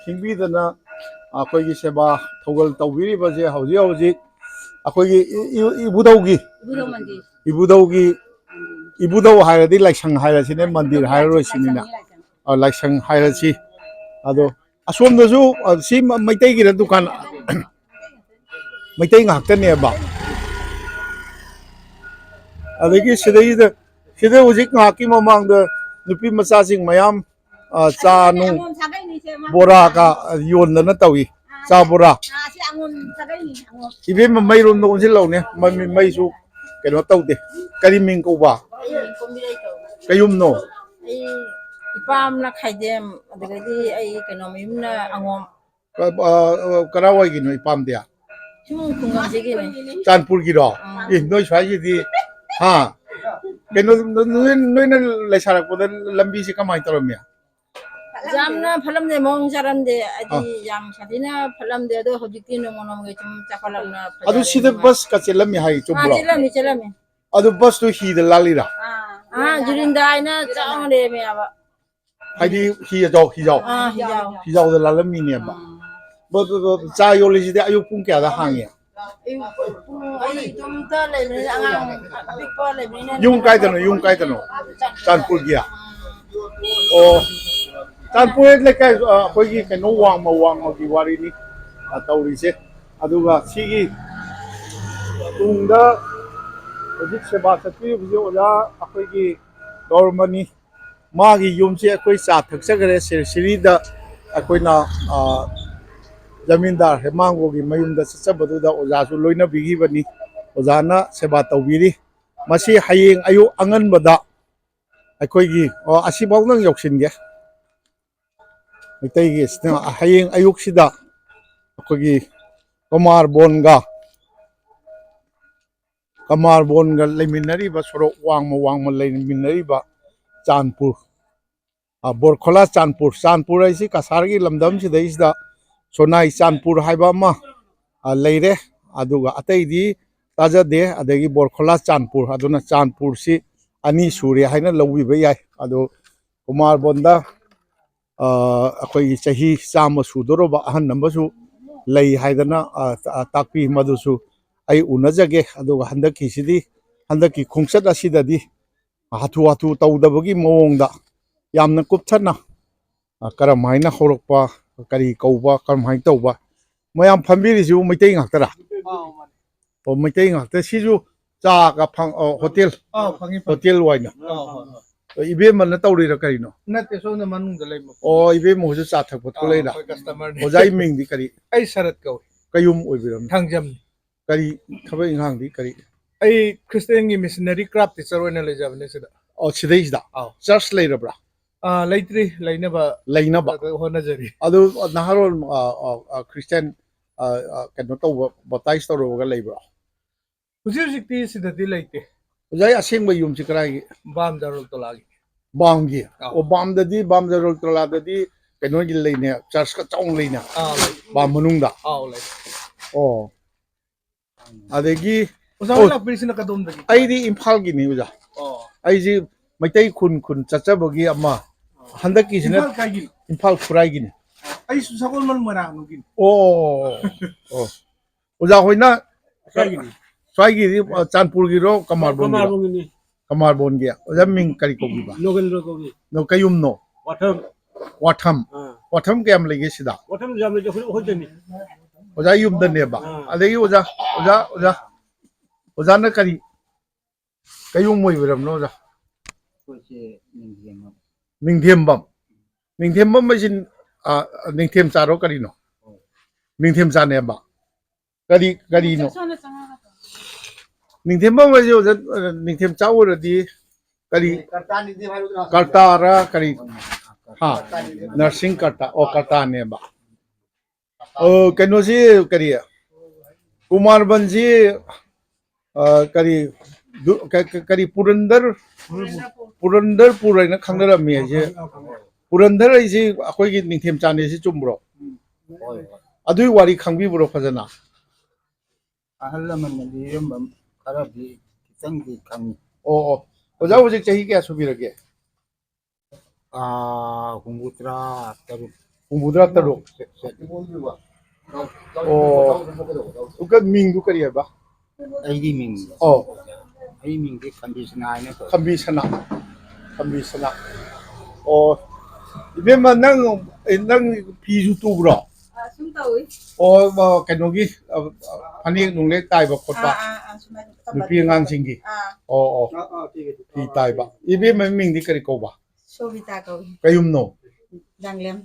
ꯈꯤꯡꯕꯤꯗꯅ ꯑꯩꯈꯣꯏꯒꯤ ꯁꯦꯕꯥ ꯊꯧꯒꯜ ꯇꯧꯕꯤꯔꯤꯕꯁꯦ ꯍꯧꯖꯤꯛ ꯍꯧꯖꯤꯛ ꯑꯩꯈꯣꯏꯒꯤ ꯏ-, ꯏ-, ꯏꯕꯨꯙꯧꯒꯤ, ꯏꯕꯨꯙꯧ ꯃꯟꯗꯤꯔ꯫ ꯏꯕꯨꯙꯧꯒꯤ, ꯎꯝ꯫ ꯏꯕꯨꯙꯧ ꯍꯥꯏꯔꯗꯤ ꯂꯥꯏꯁꯪ ꯍꯥꯏꯔꯁꯤꯅꯦ, ꯃꯟꯗꯤꯔ ꯍꯥꯏꯔꯔꯣꯏ ꯁꯤꯅꯤꯅ꯫ ꯂꯥꯏꯁꯪꯅꯤ, ꯂꯥꯏꯁꯪ꯫ ꯑ, ꯂꯥꯏꯁꯪ ꯍꯥꯏꯔꯁꯤ꯫ ꯑꯗꯣ ꯑꯁꯣꯝꯗꯁꯨ, ꯑ, ꯁꯤ ꯃ-, ꯃꯩꯇꯩꯒꯤꯔ ꯗꯨꯀꯥꯟ? ꯃꯩꯇꯩ ꯉꯥꯛꯇꯅꯦꯕ꯫ ꯑꯗꯒꯤ ꯁꯤꯗꯩꯗ, ꯁꯤꯗ ꯍꯧꯖꯤꯛ ꯉꯥꯏꯍꯥꯛꯀꯤ ꯃꯃꯥꯡꯗ ꯅꯨꯄꯤ ꯃꯆꯥꯁꯤꯡ ꯃꯌꯥꯝ, ꯑ, ꯆꯥ ꯅꯨꯡ, ꯕꯣꯔꯥꯒ ꯌꯣꯟꯗꯅ ꯇꯧꯏ꯫ ꯆꯥ ꯕꯣꯔꯥ꯫ ꯏꯕꯦꯝꯃ, ꯃꯩꯔꯣꯝꯗ ꯑꯣꯟꯁꯤꯜꯂꯛꯎꯅꯦ꯫ ꯃꯩ-, ꯃꯩꯁꯨ ꯀꯩꯅꯣ ꯇꯧꯗꯦ꯫ ꯀꯔꯤ ꯃꯤꯡ ꯀꯧꯕ? ꯀꯩꯌꯨꯝꯅꯣ? ꯑꯩ ꯏꯄꯥꯝꯅ ꯈꯥꯏꯗꯦꯝ, ꯑꯗꯨꯗꯒꯤꯗꯤ ꯑꯩ ꯀꯩꯅꯣ ꯃꯌꯨꯝꯅ ꯑꯉꯣꯝ꯫ ꯀ-, ꯑ, ꯑ, ꯀꯔꯥꯏꯋꯥꯏꯒꯤꯅꯣ ꯏꯄꯥꯝꯗꯤ? ꯁꯨꯝ ꯈꯨꯡꯒꯪꯁꯤꯒꯤꯅꯦ꯫ ꯆꯥꯟꯄꯨꯔꯒꯤꯔꯣ? ꯑꯥ꯫ ꯑꯦ, ꯅꯣꯏ ꯁ꯭ꯋꯥꯏꯒꯤꯗꯤ, ꯍꯥ? ꯀꯩꯅꯣ, ꯅꯣꯏ, ꯅꯣꯏꯅ ꯂꯩꯁꯥꯔꯛꯄꯗ ꯂꯝꯕꯤꯁꯦ ꯀꯃꯥꯏꯅ ꯇꯧꯔꯝꯃꯤ? ꯌꯥꯝꯅ ꯐꯠꯂꯝꯗꯦ, ꯃꯑꯣꯡ ꯆꯥꯔꯝꯗꯦ, ꯍꯥꯏꯗꯤ ꯑꯥ꯫ ꯌꯥꯝ ꯁꯥꯊꯤꯅ ꯐꯠꯂꯝꯗꯦ꯫ ꯑꯗꯣ ꯍꯧꯖꯤꯛꯇꯤ ꯅꯣꯡꯃ ꯅꯣꯡꯃꯒꯤ ꯁꯨꯝ ꯆꯥꯎꯈꯠꯂꯛꯅ ꯑꯗꯨ ꯐꯖꯔꯦ, ꯁꯤꯗ ꯅꯨꯡꯉꯥꯏ꯫ ꯕꯁꯀ ꯆꯦꯜꯂꯝꯃꯤ ꯍꯥꯏ, ꯑꯥ, ꯆꯨꯝꯕ꯭ꯔꯣ? ꯆꯦꯜꯂꯝꯃꯤ, ꯆꯦꯜꯂꯝꯃꯤ꯫ ꯑꯗꯨ ꯕꯁꯇꯨ ꯍꯤꯗ ꯂꯥꯜꯂꯤꯔꯥ? ꯑꯥ, ꯖꯨꯔꯤꯟꯗꯥ ꯍꯥꯏꯅ ꯆꯥꯎꯅ ꯂꯩꯔꯝꯃꯦꯕ꯫ ꯍꯥꯏꯗꯤ ꯍꯤ ꯑꯆꯧ-, ꯍꯤꯖꯥꯎ-, ꯑꯥ, ꯍꯤꯖꯥꯎ꯫ ꯍꯤꯖꯥꯎꯗ ꯂꯥꯜꯂꯝꯃꯤꯅꯦꯕ꯫ ꯑꯥ꯫ ꯕ-, ꯕ-, ꯕ-, ꯆꯥ ꯌꯣꯜꯂꯤꯁꯤꯗꯤ ꯑꯌꯨꯛ ꯄꯨꯡ ꯀꯌꯥꯗ ꯍꯥꯡꯉꯤ? ꯑꯌꯨꯛ ꯄꯨꯡ, ꯑꯩ ꯏꯇꯣꯝꯇ ꯂꯩꯕꯅꯤꯅ ꯑꯉꯥꯡ ꯑꯄꯤꯛꯄ ꯂꯩꯕꯅꯤꯅ ꯌꯨꯝ ꯀꯥꯏꯗꯅꯣ? ꯌꯨꯝ ꯀꯥꯏꯗꯅꯣ? ꯆꯥꯟꯄꯨꯔꯒꯤ? ꯑꯣ, ꯆꯥꯟꯄꯨꯔ ꯂꯩꯀꯥꯏ, ꯑ, ꯑꯩꯈꯣꯏꯒꯤ ꯀꯩꯅꯣ ꯋꯥꯡꯃ, ꯋꯥꯡꯃꯒꯤ ꯋꯥꯔꯤꯅꯤ, ꯑ, ꯇꯧꯔꯤꯁꯦ꯫ ꯑꯗꯨꯒ ꯁꯤꯒꯤ ꯇꯨꯡꯗ ꯍꯧꯖꯤꯛ ꯁꯦꯕꯥ ꯆꯠꯄꯤꯔꯤꯕꯁꯤ ꯑꯣꯖꯥ ꯑꯩꯈꯣꯏꯒꯤ ꯒꯧꯔꯃꯅꯤ꯫ ꯃꯥꯒꯤ ꯌꯨꯝꯁꯦ ꯑꯩꯈꯣꯏ ꯆꯥ ꯊꯛꯆꯈ꯭ꯔꯦ ꯁꯤꯔꯁꯤꯔꯤꯗ꯫ ꯑꯩꯈꯣꯏꯅ, ꯑ, ꯖꯃꯤꯟꯗꯥꯔ ꯍꯦꯃꯥꯡꯒꯣꯒꯤ ꯃꯌꯨꯝꯗ ꯆꯠꯆꯕꯗꯨꯗ ꯑꯣꯖꯥꯁꯨ ꯂꯣꯏꯅꯕꯤꯈꯤꯕꯅꯤ꯫ ꯑꯣꯖꯥꯅ ꯁꯦꯕꯥ ꯇꯧꯕꯤꯔꯤ꯫ ꯃꯁꯤ ꯍꯌꯦꯡ ꯑꯌꯨꯛ ꯑꯉꯟꯕꯗ ꯑꯩꯈꯣꯏꯒꯤ, ꯑꯣ, ꯑꯁꯤꯐꯥꯎꯗꯪ ꯌꯧꯁꯤꯟꯒꯦ꯫ ꯃꯩꯇꯩꯒꯤ ꯑꯁꯤꯅ ꯍꯌꯦꯡ ꯑꯌꯨꯛꯁꯤꯗ ꯑꯩꯈꯣꯏꯒꯤ ꯀꯃꯥꯔ ꯕꯣꯟꯒ, ꯀꯃꯥꯔ ꯕꯣꯟꯒ ꯂꯩꯃꯤꯟꯅꯔꯤꯕ, ꯁꯣꯔꯣꯛ ꯋꯥꯡꯃ ꯋꯥꯡꯃ ꯂꯩꯃꯤꯟꯅꯔꯤꯕ ꯆꯥꯟꯄꯨꯔ, ꯑ, ꯕꯣꯔꯈꯣꯂꯥ ꯆꯥꯟꯄꯨꯔ, ꯆꯥꯟꯄꯨꯔ ꯍꯥꯏꯁꯤ ꯀꯁꯥꯔꯒꯤ ꯂꯝꯗꯝꯁꯤꯗꯩꯁꯤꯗ ꯁꯣꯅꯥꯏ ꯆꯥꯟꯄꯨꯔ ꯍꯥꯏꯕ ꯑꯃ, ꯑ, ꯂꯩꯔꯦ꯫ ꯑꯗꯨꯒ ꯑꯇꯩꯗꯤ ꯇꯥꯖꯗꯦ꯫ ꯑꯗꯒꯤ ꯕꯣꯔꯈꯣꯂꯥ ꯆꯥꯟꯄꯨꯔ, ꯑꯗꯨꯅ ꯆꯥꯟꯄꯨꯔꯁꯤ ꯑꯅꯤ ꯁꯨꯔꯦ ꯍꯥꯏꯅ ꯂꯧꯕꯤꯕ ꯌꯥꯏ꯫ ꯑꯗꯣ ꯀꯨꯃꯥꯔ ꯕꯣꯟꯗ, ꯑ, ꯑꯩꯈꯣꯏꯒꯤ ꯆꯍꯤ ꯆꯥꯝꯃ ꯁꯨꯗꯧꯔꯕ ꯑꯍꯟ ꯑꯃꯁꯨ ꯂꯩ ꯍꯥꯏꯗꯅ, ꯑ, ꯇꯥꯛꯄꯤ꯫ ꯃꯗꯨꯁꯨ ꯑꯩ ꯎꯅꯖꯒꯦ꯫ ꯑꯗꯨꯒ ꯍꯟꯗꯛꯀꯤꯁꯤꯗꯤ, ꯍꯟꯗꯛꯀꯤ ꯈꯣꯡꯆꯠ ꯑꯁꯤꯗꯗꯤ ꯍꯥꯊꯨ ꯍꯥꯊꯨ ꯇꯧꯗꯕꯒꯤ ꯃꯑꯣꯡꯗ ꯌꯥꯝꯅ ꯀꯨꯞꯊꯅ, ꯑ, ꯀꯔꯝ ꯍꯥꯏꯅ ꯍꯧꯔꯛꯄ, ꯀꯔꯤ ꯀꯧꯕ, ꯀꯔꯝ ꯍꯥꯏꯅ ꯇꯧꯕ, ꯃꯌꯥꯝ ꯐꯝꯕꯤꯔꯤꯁꯤꯕꯨ ꯃꯩꯇꯩ ꯉꯥꯛꯇꯔꯥ? ꯑꯣ, ꯃꯩꯇꯩ ꯉꯥꯛꯇ꯫ ꯁꯤꯁꯨ ꯆꯥꯒ ꯐꯪ ꯑꯣ, ꯍꯣꯇꯦꯜ ꯑꯥ ꯐꯪꯉꯤ ꯐꯪꯉꯤ ꯍꯣꯇꯦꯜ ꯑꯣꯏꯅ꯫ ꯑꯥ ꯍꯣꯏ ꯍꯣꯏ꯫ ꯑꯣ, ꯏꯕꯦꯝꯃꯅ ꯇꯧꯔꯤꯔꯥ ꯀꯔꯤꯅꯣ? ꯅꯠꯇꯦ, ꯁꯣꯝꯗ ꯃꯅꯨꯡꯗ ꯂꯩꯕ꯫ ꯑꯣ, ꯏꯕꯦꯝꯃ ꯍꯣꯏꯁꯨ ꯆꯥ ꯊꯛꯄ ꯑꯥ, ꯊꯣꯛꯂꯛꯏꯔꯥ? ꯑꯩꯈꯣꯏ ꯀꯁꯇꯃꯔꯅꯤ꯫ ꯑꯣꯖꯥꯒꯤ ꯃꯤꯡꯗꯤ ꯀꯔꯤ? ꯑꯩ ꯁꯔꯠ ꯀꯧꯏ꯫ ꯀꯌꯨꯝ ꯑꯣꯏꯕꯤꯔꯝꯅꯤ? ꯊꯥꯡꯖꯝꯅꯤ꯫ ꯀꯔꯤ ꯊꯕꯛ ꯏꯪꯈꯥꯡꯗꯤ ꯀꯔꯤ? ꯑꯩ ꯈ꯭ꯔꯤꯁꯇꯤꯌꯥꯟꯒꯤ ꯃꯤꯁꯅꯔꯤ ꯀ꯭ꯔꯥꯐ ꯇꯤꯆꯔ ꯑꯣꯏꯅ ꯂꯩꯖꯕꯅꯦ ꯁꯤꯗ꯫ ꯑꯣ, ꯁꯤꯗꯩꯁꯤꯗ? ꯑꯥꯎ꯫ ꯆꯔꯆ ꯂꯩꯔꯕ꯭ꯔꯥ? ꯑꯥ, ꯂꯩꯇ꯭ꯔꯤ, ꯂꯩꯅꯕ ꯂꯩꯅꯕ? ꯍꯣꯠꯅꯖꯔꯤ꯫ ꯑꯗꯨ ꯅꯍꯥꯔꯣꯜ, ꯑ, ꯑ, ꯑ, ꯈ꯭ꯔꯤꯁꯇꯤꯌꯥꯟ, ꯑ, ꯑ, ꯀꯩꯅꯣ ꯇꯧꯕ, ꯕꯞꯇꯥꯏꯖ ꯇꯧꯔꯨꯔꯒ ꯂꯩꯕ꯭ꯔꯣ? ꯍꯧꯖꯤꯛ ꯍꯧꯖꯤꯛꯇꯤ ꯁꯤꯗꯗꯤ ꯂꯩꯇꯦ꯫ ꯑꯣꯖꯥ, ꯑꯩ ꯑꯁꯦꯡꯕ ꯌꯨꯝꯁꯤ ꯀꯗꯥꯏꯒꯤ? ꯕꯥꯝ ꯗꯥꯔꯨꯜ ꯇꯣꯂꯥꯒꯤ꯫ ꯕꯥꯝꯒꯤ? ꯑꯥ꯫ ꯑꯣ, ꯕꯥꯝꯗꯗꯤ, ꯕꯥꯝ ꯗꯥꯔꯨꯜ ꯇꯣꯂꯥꯗꯗꯤ ꯀꯩꯅꯣꯒꯤ ꯂꯩꯅꯦ, ꯆꯔꯆꯀ ꯆꯥꯎꯅ ꯂꯩꯅꯦ꯫ ꯑꯥ, ꯂꯩ꯫ ꯕꯥꯝ ꯃꯅꯨꯡꯗ? ꯑꯥꯎ, ꯂꯩ꯫ ꯑꯣ꯫ ꯑꯗꯒꯤ, ꯑꯣꯖꯥ ꯍꯣꯏ ꯑꯣ, ꯂꯥꯛꯄꯤꯔꯤꯁꯤꯅ ꯀꯗꯣꯝꯗꯒꯤ? ꯑꯩꯗꯤ ꯏꯝꯐꯥꯜꯒꯤꯅꯤ, ꯑꯣꯖꯥ꯫ ꯑꯣ꯫ ꯑꯩꯁꯤ ꯃꯩꯇꯩ ꯈꯨꯟ ꯈꯨꯟ ꯆꯠꯆꯕꯒꯤ ꯑꯃ, ꯑꯣ꯫ ꯍꯟꯗꯛꯀꯤꯁꯤꯅ ꯏꯝꯐꯥꯜ ꯀꯥꯏꯒꯤꯅꯣ? ꯏꯝꯐꯥꯜ ꯈꯨꯔꯥꯏꯒꯤꯅꯤ꯫ ꯑꯩꯁꯨ ꯁꯒꯣꯜꯕꯟ ꯃꯣꯏꯔꯥꯡꯅꯨꯡꯒꯤꯅꯤ꯫ ꯑꯣ, ꯑꯣ, ꯑꯣ, ꯑꯣ꯫ ꯑꯣꯖꯥ ꯍꯣꯏꯅ ꯁ꯭ꯋꯥꯏꯒꯤꯅꯤ꯫ ꯁ꯭ꯋꯥꯏꯒꯤꯗꯤ, ꯑ, ꯆꯥꯟꯄꯨꯔꯒꯤꯔꯣ, ꯀꯃꯥꯔꯕꯣꯟꯒꯤꯔꯣ? ꯀꯃꯥꯔꯕꯣꯟꯒꯤꯅꯤ꯫ ꯀꯃꯥꯔꯕꯣꯟꯒꯤ꯫ ꯑꯣꯖꯥ ꯃꯤꯡ ꯀꯔꯤ ꯀꯧꯕꯤꯕ? ꯅꯣꯒꯦꯟꯗ꯭ꯔ ꯀꯧꯏ꯫ ꯅꯣ-, ꯀꯌꯨꯝꯅꯣ? ꯋꯥꯊꯝ꯫ ꯋꯥꯊꯝ꯫ ꯑꯥ꯫ ꯋꯥꯊꯝ ꯀꯌꯥꯝ ꯂꯩꯒꯦ ꯁꯤꯗ? ꯋꯥꯊꯝ ꯌꯥꯝ ꯂꯩꯇꯦ, ꯑꯩꯈꯣꯏ, ꯑꯩꯈꯣꯏꯗꯅꯤ꯫ ꯑꯣꯖꯥ ꯌꯨꯝꯗꯅꯦꯕ? ꯑꯥ꯫ ꯑꯗꯒꯤ ꯑꯣꯖꯥ, ꯑꯣꯖꯥ, ꯑꯣꯖꯥ, ꯑꯣꯖꯥꯅ ꯀꯔꯤ, ꯀꯌꯨꯝ ꯑꯣꯏꯕꯤꯔꯕꯅꯣ ꯑꯣꯖꯥ? ꯑꯩꯈꯣꯏꯁꯦ ꯅꯤꯡꯊꯦꯝ꯫ ꯅꯤꯡꯊꯦꯝꯕꯝ꯫ ꯅꯤꯡꯊꯦꯝꯕꯝ ꯍꯥꯏꯁꯤ, ꯑ, ꯅꯤꯡꯊꯦꯝꯆꯥꯔꯣ ꯀꯔꯤꯅꯣ? ꯅꯤꯡꯊꯦꯝꯆꯥꯅꯦꯕ꯫ ꯀꯔꯤ, ꯀꯔꯤꯅꯣ? ꯅꯤꯡꯊꯦꯝꯕꯝ ꯍꯥꯏꯁꯦ ꯑꯣꯖꯥ, ꯑ, ꯅꯤꯡꯊꯦꯝꯆꯥ ꯑꯣꯏꯔꯗꯤ ꯀꯔꯤ? ꯀꯔꯇꯥꯔꯥ ꯀꯔꯤ? ꯍꯥ? ꯅꯔꯁꯤꯡ ꯀꯔꯇꯥ꯫ ꯑꯣ, ꯀꯔꯇꯥꯅꯦꯕ꯫ ꯑꯣ, ꯀꯩꯅꯣꯁꯤ ꯀꯔꯤ? ꯀꯨꯃꯥꯔꯕꯟꯁꯤ, ꯑ, ꯀꯔꯤ, ꯗꯨ-, ꯀ-, ꯀ-, ꯀꯔꯤ ꯄꯨꯔꯟꯗꯔ, ꯄꯨꯔꯟꯗꯔꯄꯨꯔ ꯍꯥꯏꯅ ꯈꯪꯅꯔꯝꯃꯤ ꯍꯥꯏꯁꯦ꯫ ꯄꯨꯔꯟꯗꯔ ꯍꯥꯏꯁꯤ ꯑꯩꯈꯣꯏꯒꯤ ꯅꯤꯡꯊꯦꯝꯆꯥꯅꯦ ꯁꯤ ꯆꯨꯝꯕ꯭ꯔꯣ? ꯍꯣꯏ, ꯍꯣꯏ꯫ ꯑꯗꯨꯒꯤ ꯋꯥꯔꯤ ꯈꯪꯕꯤꯕ꯭ꯔꯣ ꯐꯖꯅ? ꯑꯍꯜ ꯂꯃꯟꯅ ꯂꯤꯔꯝꯕ ꯈꯔꯗꯤ ꯈꯤꯇꯪꯗꯤ ꯈꯪꯉꯤ꯫ ꯑꯣ, ꯑꯣ꯫ ꯑꯣꯖꯥ ꯍꯧꯖꯤꯛ ꯆꯍꯤ ꯀꯌꯥ ꯁꯨꯕꯤꯔꯒꯦ? ꯑꯥ, ꯍꯨꯝꯐꯨꯇꯔꯥ ꯇꯔꯨꯛ꯫ ꯍꯨꯝꯐꯨꯇꯔꯥ ꯇꯔꯨꯛ꯫ ꯆꯠ-, ꯆꯠꯂꯤ꯫ ꯑꯣ꯫ ꯎꯀ-, ꯃꯤꯡꯗꯨ ꯀꯔꯤ ꯍꯥꯏꯕ? ꯑꯩꯒꯤ ꯃꯤꯡ꯫ ꯑꯣ꯫ ꯑꯩ ꯃꯤꯡꯗꯤ ꯈꯝꯕꯤ ꯁꯅꯥ ꯍꯥꯏꯅ ꯀꯧꯏ꯫ ꯈꯝꯕꯤ ꯁꯅꯥ꯫ ꯈꯝꯕꯤ ꯁꯅꯥ꯫ ꯑꯣ꯫ ꯏꯕꯦꯝꯃ, ꯅꯪ, ꯅꯪ ꯐꯤꯁꯨ ꯇꯨꯕ꯭ꯔꯣ? ꯑꯁꯨꯝ ꯇꯧꯏ꯫ ꯑꯣ, ꯑ, ꯀꯩꯅꯣꯒꯤ, ꯑ, ꯑ, ꯐꯅꯦꯛ ꯅꯨꯡꯂꯦꯛ ꯇꯥꯏꯕ ꯈꯣꯠꯄ, ꯑꯥ, ꯑꯥ, ꯑꯥ, ꯁꯨꯃꯥꯏꯅ ꯇꯝꯕ ꯅꯨꯄꯤ ꯑꯉꯥꯡꯁꯤꯡꯒꯤ? ꯑꯥ꯫ ꯑꯣ, ꯑꯣ꯫ ꯐꯤ ꯇꯥꯏꯕ꯫ ꯏꯕꯦꯝꯃ ꯃꯤꯡꯗꯤ ꯀꯔꯤ ꯀꯧꯕ? ꯁꯣꯕꯤꯇꯥ ꯀꯧꯏ꯫ ꯀꯌꯨꯝꯅꯣ? ꯌꯥꯡꯂꯦꯝ꯫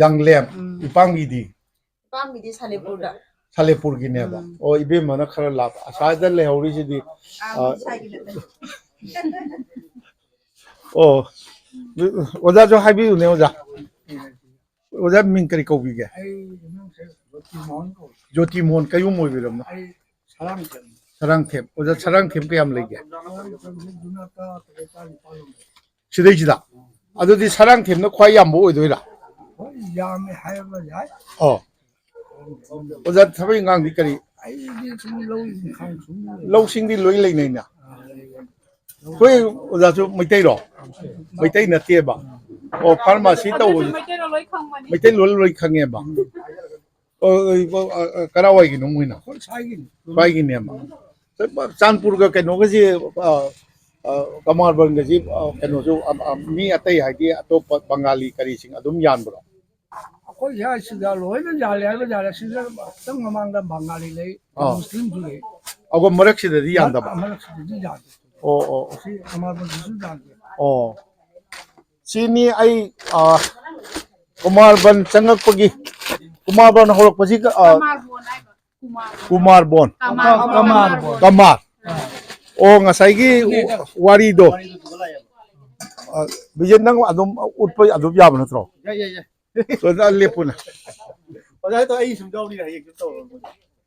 ꯌꯥꯡꯂꯦꯝ꯫ ꯎꯝ꯫ ꯏꯄꯥꯝꯒꯤꯗꯤ? ꯏꯄꯥꯝꯒꯤꯗꯤ ꯁꯥꯂꯦꯄꯨꯔꯗ꯫ ꯁꯥꯂꯦꯄꯨꯔꯒꯤꯅꯦꯕ꯫ ꯎꯝ꯫ ꯑꯣ, ꯏꯕꯦꯝꯃꯅ ꯈꯔ ꯂꯥꯞꯄ꯫ ꯑꯁ꯭ꯋꯥꯏꯗ ꯂꯩꯍꯧꯔꯤꯁꯤꯗꯤ, ꯑꯥ, ꯑ, ꯃꯣꯏ ꯁ꯭ꯋꯥꯏꯒꯤ ꯅꯠꯇꯦ꯫ ꯑꯣ, ꯑꯣꯖꯥꯁꯨ ꯍꯥꯏꯕꯤꯌꯨꯅꯦ, ꯑꯣꯖꯥ꯫ ꯑꯣꯖꯥ ꯃꯤꯡ ꯀꯔꯤ ꯀꯧꯕꯤꯒꯦ? ꯑꯩ ꯃꯤꯡꯁꯦ ꯖꯣꯇꯤ ꯃꯣꯍꯟ ꯀꯧꯏ꯫ ꯖꯣꯇꯤ ꯃꯣꯍꯟ ꯀꯌꯨꯝ ꯑꯣꯏꯕꯤꯔꯕꯅꯣ? ꯑꯩ ꯁꯔꯥꯡꯊꯦꯝ꯫ ꯁꯔꯥꯡꯊꯦꯝ꯫ ꯑꯣꯖꯥ, ꯁꯔꯥꯡꯊꯦꯝ ꯀꯌꯥꯝ ꯂꯩꯒꯦ? ꯁꯔꯥꯡꯊꯦꯝꯁꯦ ꯖꯨꯅꯥꯀꯥ ꯇꯔꯦꯠ ꯅꯤꯄꯥꯜ ꯂꯣꯝꯗ꯫ ꯁꯤꯗꯩꯁꯤꯗ? ꯑꯗꯨꯗꯤ ꯁꯔꯥꯡꯊꯦꯝꯅ ꯈ꯭ꯋꯥꯏ ꯌꯥꯝꯕ ꯑꯣꯏꯗꯣꯏꯔꯥ? ꯍꯣꯏ, ꯌꯥꯝꯃꯦ ꯍꯥꯏꯔꯕ ꯌꯥꯏ꯫ ꯑꯣ꯫ ꯑꯣꯖꯥ, ꯊꯕꯛ ꯏꯪꯈꯥꯡꯗꯤ ꯀꯔꯤ? ꯑꯩꯗꯤ ꯁꯨꯝ ꯂꯧ ꯏꯪꯈꯥꯡ ꯁꯨꯝ ꯂꯩ꯫ ꯂꯧꯁꯤꯡꯗꯤ ꯂꯣꯏ ꯂꯩꯅꯩꯅ? ꯑꯥ, ꯂꯩ, ꯂꯩ꯫ ꯑꯩꯈꯣꯏ ꯑꯣꯖꯥꯁꯨ ꯃꯩꯇꯩꯔꯣ? ꯃꯩꯇꯩ ꯅꯠꯇꯦꯕ? ꯑꯣ, ꯐꯥꯔꯃꯥꯁꯤ ꯇꯧꯕꯁꯦ꯫ ꯃꯩꯇꯩꯂꯣꯟ ꯂꯣꯏ ꯈꯪꯕꯅꯤ꯫ ꯃꯩꯇꯩꯂꯣꯟ ꯂꯣꯏ ꯈꯪꯉꯦꯕ? ꯑꯣ, ꯑꯣ, ꯑꯣ, ꯑ, ꯑ, ꯀꯔꯥꯏꯋꯥꯏꯒꯤꯅꯣ ꯃꯣꯏꯅ? ꯑꯩꯈꯣꯏ ꯁ꯭ꯋꯥꯏꯒꯤꯅꯤ꯫ ꯁ꯭ꯋꯥꯏꯒꯤꯅꯦꯕ? ꯆꯨꯔꯆꯥꯟꯄꯨꯔꯒ ꯀꯩꯅꯣꯒꯁꯦ, ꯑ, ꯑ, ꯀꯃꯥꯔꯕꯟꯒꯁꯦ, ꯑ, ꯀꯩꯅꯣꯁꯨ, ꯑ, ꯑ, ꯃꯤ ꯑꯇꯩ ꯍꯥꯏꯗꯤ ꯑꯇꯣꯞꯄ ꯕꯪꯒꯥꯂꯤ ꯀꯔꯤꯁꯤꯡ ꯑꯗꯨꯝ ꯌꯥꯟꯕ꯭ꯔꯣ? ꯑꯩꯈꯣꯏ ꯁ꯭ꯋꯥꯏꯁꯤꯗ ꯂꯣꯏꯅ ꯌꯥꯜꯂꯦ ꯍꯥꯏꯕ ꯌꯥꯔꯦ꯫ ꯁꯤꯗ ꯈꯤꯇꯪ ꯃꯃꯥꯡꯗ ꯕꯪꯒꯥꯂꯤ ꯂꯩ, ꯑꯥ꯫ ꯃꯨꯁꯂꯤꯝꯁꯨ ꯂꯩ꯫ ꯑꯗꯣ ꯃꯔꯛꯁꯤꯗꯗꯤ ꯌꯥꯟꯗꯕ? ꯃꯔꯛ-, ꯃꯔꯛꯁꯤꯗꯗꯤ ꯌꯥꯗꯦ꯫ ꯑꯣ, ꯑꯣ, ꯑꯣ꯫ ꯁꯤ ꯀꯃꯥꯔꯕꯟꯁꯤꯁꯨ ꯌꯥꯗꯦ꯫ ꯑꯣ꯫ ꯁꯤꯅꯤ ꯑꯩ, ꯑ, ꯀꯃꯥꯔꯕꯟ ꯆꯪꯉꯛꯄꯒꯤ, ꯀꯃꯥꯔꯕꯟ ꯍꯧꯔꯛꯄꯁꯤ, ꯑ, ꯀꯃꯥꯔꯕꯣꯟ ꯍꯥꯏꯕ꯫ ꯀꯨꯃꯥꯔ꯫ ꯀꯨꯃꯥꯔꯕꯣꯟ꯫ ꯀꯃꯥꯔ꯫ ꯀꯃꯥꯔ꯫ ꯀꯃꯥꯔ꯫ ꯑꯣ, ꯉꯁꯥꯏꯒꯤ ꯋꯥꯔꯤꯗꯣ꯫ ꯑ, ꯕꯤꯖꯦꯟ, ꯅꯪ ꯑꯗꯨꯝ ꯎꯠꯄ ꯑꯗꯨꯝ ꯌꯥꯕ ꯅꯠꯇ꯭ꯔꯣ? ꯌꯥꯏ, ꯌꯥꯏ, ꯌꯥꯏ꯫ ꯑꯣꯖꯥ, ꯂꯦꯞꯄꯨꯅꯦ꯫ ꯑꯣꯖꯥ, ꯑꯗꯣ ꯑꯩ ꯁꯨꯝ ꯌꯥꯎꯔꯤ, ꯍꯌꯦꯡ ꯁꯨꯝ ꯇꯧꯔꯣ꯫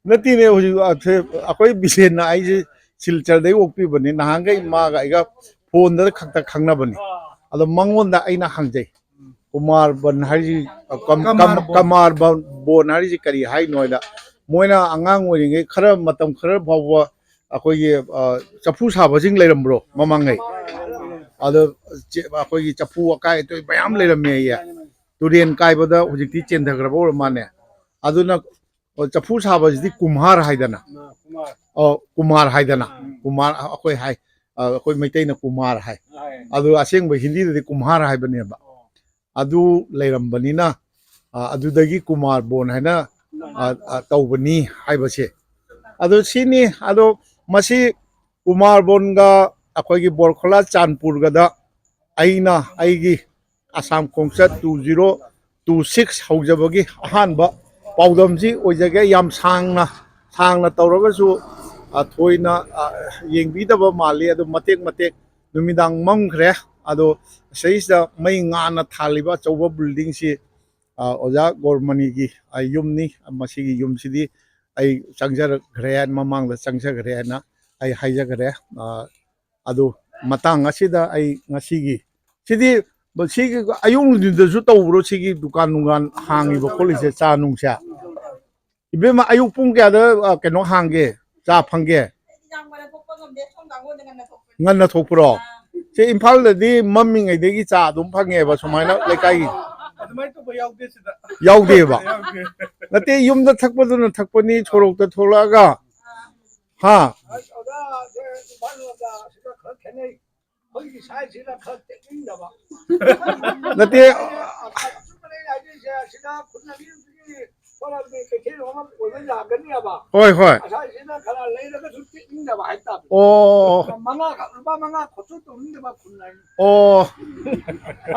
ꯅꯠꯇꯦꯅꯦ, ꯍꯧꯖꯤꯛ, ꯑ, ꯊꯦ-, ꯑꯩꯈꯣꯏ ꯕꯤꯖꯦꯟꯅ ꯑꯩꯁꯦ ꯁꯤꯜꯆꯔꯗꯩ ꯑꯣꯛꯄꯤꯕꯅꯤ꯫ ꯅꯍꯥꯟꯈꯩ ꯃꯥꯒ ꯑꯩꯒ ꯐꯣꯟꯗ ꯈꯛꯇ ꯈꯪꯅꯕꯅꯤ꯫ ꯑꯗꯣ ꯃꯉꯣꯟꯗ ꯑꯩꯅ ꯍꯪꯖꯩ꯫ ꯀꯨꯃꯥꯔꯕꯟ ꯍꯥꯏꯁꯤ, ꯑ, ꯀꯝ-, ꯀꯝ-, ꯀꯃꯥꯔꯕꯣꯟ꯫ ꯀꯃꯥꯔꯕꯣꯟ ꯍꯥꯏꯔꯤꯁꯤ ꯀꯔꯤ ꯍꯥꯏꯅꯣ ꯍꯥꯏꯗ, ꯃꯣꯏꯅ ꯑꯉꯥꯡ ꯑꯣꯏꯔꯤꯉꯩ ꯈꯔ, ꯃꯇꯝ ꯈꯔ ꯐꯥꯎꯕ ꯑꯩꯈꯣꯏꯒꯤ, ꯑ, ꯆꯐꯨ ꯁꯥꯕꯁꯤꯡ ꯂꯩꯔꯝꯕ꯭ꯔꯣ ꯃꯃꯥꯡꯉꯩ? ꯑꯗꯣ ꯆꯦ-, ꯑꯩꯈꯣꯏꯒꯤ ꯆꯐꯨ ꯑꯀꯥꯏ ꯑꯇꯣꯏ ꯃꯌꯥꯝ ꯂꯩꯔꯝꯃꯦ ꯑꯌꯦ꯫ ꯇꯨꯔꯦꯟ ꯀꯥꯏꯕꯗ ꯍꯧꯖꯤꯛꯇꯤ ꯆꯦꯟꯊꯈ꯭ꯔꯕ ꯑꯣꯏꯔ ꯃꯥꯜꯂꯦ꯫ ꯑꯗꯨꯅ, ꯑ, ꯆꯐꯨ ꯁꯥꯕꯁꯤꯗꯤ ꯀꯨꯝꯍꯥꯔ ꯍꯥꯏꯗꯅ꯫ ꯑ, ꯀꯨꯃꯥꯔ꯫ ꯑ, ꯀꯨꯃꯥꯔ ꯍꯥꯏꯗꯅ꯫ ꯎꯝ꯫ ꯀꯨꯃꯥꯔ ꯑꯩꯈꯣꯏ ꯍꯥꯏ, ꯑ, ꯑꯩꯈꯣꯏ ꯃꯩꯇꯩꯅ ꯀꯨꯃꯥꯔ ꯍꯥꯏ꯫ ꯍꯥꯏ꯫ ꯑꯗꯨ ꯑꯁꯦꯡꯕ ꯍꯤꯟꯗꯤꯗꯗꯤ ꯀꯨꯝꯍꯥꯔ ꯍꯥꯏꯕꯅꯦꯕ꯫ ꯑꯣ꯫ ꯑꯗꯨ ꯂꯩꯔꯝꯕꯅꯤꯅ, ꯑ, ꯑꯗꯨꯗꯒꯤ ꯀꯨꯃꯥꯔ ꯕꯣꯟ ꯍꯥꯏꯅ, ꯑ, ꯑ, ꯇꯧꯕꯅꯤ ꯍꯥꯏꯕꯁꯦ꯫ ꯑꯗꯣ ꯁꯤꯅꯤ꯫ ꯑꯗꯣ ꯃꯁꯤ ꯀꯨꯃꯥꯔ ꯕꯣꯟꯒ ꯑꯩꯈꯣꯏꯒꯤ ꯕꯣꯔꯈꯣꯂꯥ ꯆꯥꯟꯄꯨꯔꯒꯗ ꯑꯩꯅ ꯑꯩꯒꯤ ꯑꯁꯥꯝ ꯈꯣꯡꯆꯠ two zero two six ꯍꯧꯖꯕꯒꯤ ꯑꯍꯥꯟꯕ ꯄꯥꯎꯗꯝꯁꯤ ꯑꯣꯏꯖꯒꯦ꯫ ꯌꯥꯝ ꯁꯥꯡꯅ, ꯁꯥꯡꯅ ꯇꯧꯔꯒꯁꯨ, ꯑ, ꯊꯣꯏꯅ, ꯑ, ꯌꯦꯡꯕꯤꯗꯕ ꯃꯥꯜꯂꯤ꯫ ꯑꯗꯨ ꯃꯇꯦꯛ ꯃꯇꯦꯛ ꯅꯨꯃꯤꯗꯥꯡ ꯃꯝꯈ꯭ꯔꯦ꯫ ꯑꯗꯣ ꯁꯤꯗꯩꯁꯤꯗ ꯃꯩ ꯉꯥꯅ ꯊꯥꯜꯂꯤꯕ ꯑꯆꯧꯕ buildingꯁꯤ, ꯑ, ꯑꯣꯖꯥ ꯒꯣꯔꯃꯅꯤꯒꯤ, ꯑ, ꯌꯨꯝꯅꯤ꯫ ꯃꯁꯤꯒꯤ ꯌꯨꯝꯁꯤꯗꯤ ꯑꯩ ꯆꯪꯖꯔꯛꯈ꯭ꯔꯦ, ꯃꯃꯥꯡꯗ ꯆꯪꯖꯈ꯭ꯔꯦ ꯍꯥꯏꯅ ꯑꯩ ꯍꯥꯏꯖꯈ꯭ꯔꯦ꯫ ꯑ, ꯑꯗꯨ ꯃꯇꯥꯡ ꯑꯁꯤꯗ ꯑꯩ ꯉꯁꯤꯒꯤ, ꯁꯤꯗꯤ, ꯁꯤꯒꯤ ꯑꯌꯨꯛ ꯅꯨꯡꯊꯤꯟꯗꯁꯨ ꯇꯧꯕ꯭ꯔꯣ, ꯁꯤꯒꯤ ꯗꯨꯀꯥꯟ ꯅꯨꯡꯒꯥꯟ ꯍꯥꯡꯉꯤꯕ ꯈꯣꯠꯂꯤꯁꯦ, ꯆꯥ ꯅꯨꯡꯁꯦ? ꯏꯕꯦꯝꯃ, ꯑꯌꯨꯛ ꯄꯨꯡ ꯀꯌꯥꯗ, ꯑ, ꯀꯩꯅꯣ ꯍꯥꯡꯒꯦ, ꯆꯥ ꯐꯪꯒꯦ? ꯉꯟꯅ ꯊꯣꯛꯄ꯭ꯔꯣ? ꯁꯤ ꯏꯝꯐꯥꯜꯗꯗꯤ ꯃꯝꯃꯤꯉꯩꯗꯒꯤ ꯆꯥ ꯑꯗꯨꯝ ꯐꯪꯉꯦꯕ, ꯁꯨꯃꯥꯏꯅ ꯂꯩꯀꯥꯏꯒꯤ꯫ ꯑꯗꯨꯃꯥꯏꯅ ꯇꯧꯕ ꯌꯥꯎꯗꯦ ꯁꯤꯗ꯫ ꯌꯥꯎꯗꯦꯕ? ꯌꯥꯎꯗꯦ꯫ ꯅꯠꯇꯦ, ꯌꯨꯝꯗ ꯊꯛꯄꯗꯨꯅ ꯊꯛꯄꯅꯤ, ꯁꯣꯔꯣꯛꯇ ꯊꯣꯛꯂꯛꯑꯒ꯫ ꯍꯥ? ꯑꯁ, ꯑꯣꯖꯥ, ꯁꯦ ꯏꯝꯐꯥꯜ ꯂꯣꯝꯗ ꯁꯤꯗ ꯈꯔ ꯈꯦꯠꯅꯩ꯫ ꯑꯩꯈꯣꯏꯒꯤ ꯁꯥꯏꯁꯤꯅ ꯈꯔ ꯇꯦꯛꯅꯤꯡꯗꯕ꯫ ꯅꯠꯇꯦ꯫ ꯑꯆꯨꯝꯕꯅꯦ ꯑꯩꯅ ꯍꯥꯏꯗꯣꯏꯁꯦ, ꯑꯁꯤꯗ ꯈꯨꯟ ꯑꯅꯤꯒꯤ ꯊꯣꯛꯂꯛꯑꯗꯤ ꯀꯩꯊꯦꯜ ꯑꯃ ꯑꯣꯏꯕ ꯌꯥꯒꯅꯤꯕ꯫ ꯍꯣꯏ, ꯍꯣꯏ꯫ ꯑꯁꯥꯏꯁꯤꯅ ꯈꯔ ꯂꯩꯔꯒꯁꯨ ꯇꯦꯛꯅꯤꯡꯗꯕ ꯍꯥꯏꯇꯥꯔꯦ꯫ ꯑꯣ꯫ ꯃꯉꯥ ꯈꯛ, ꯂꯨꯄꯥ ꯃꯉꯥ ꯈꯣꯠꯆꯨ ꯇꯧꯅꯤꯡꯗꯕ ꯈꯨꯟ ꯑꯅꯤ꯫ ꯑꯣ꯫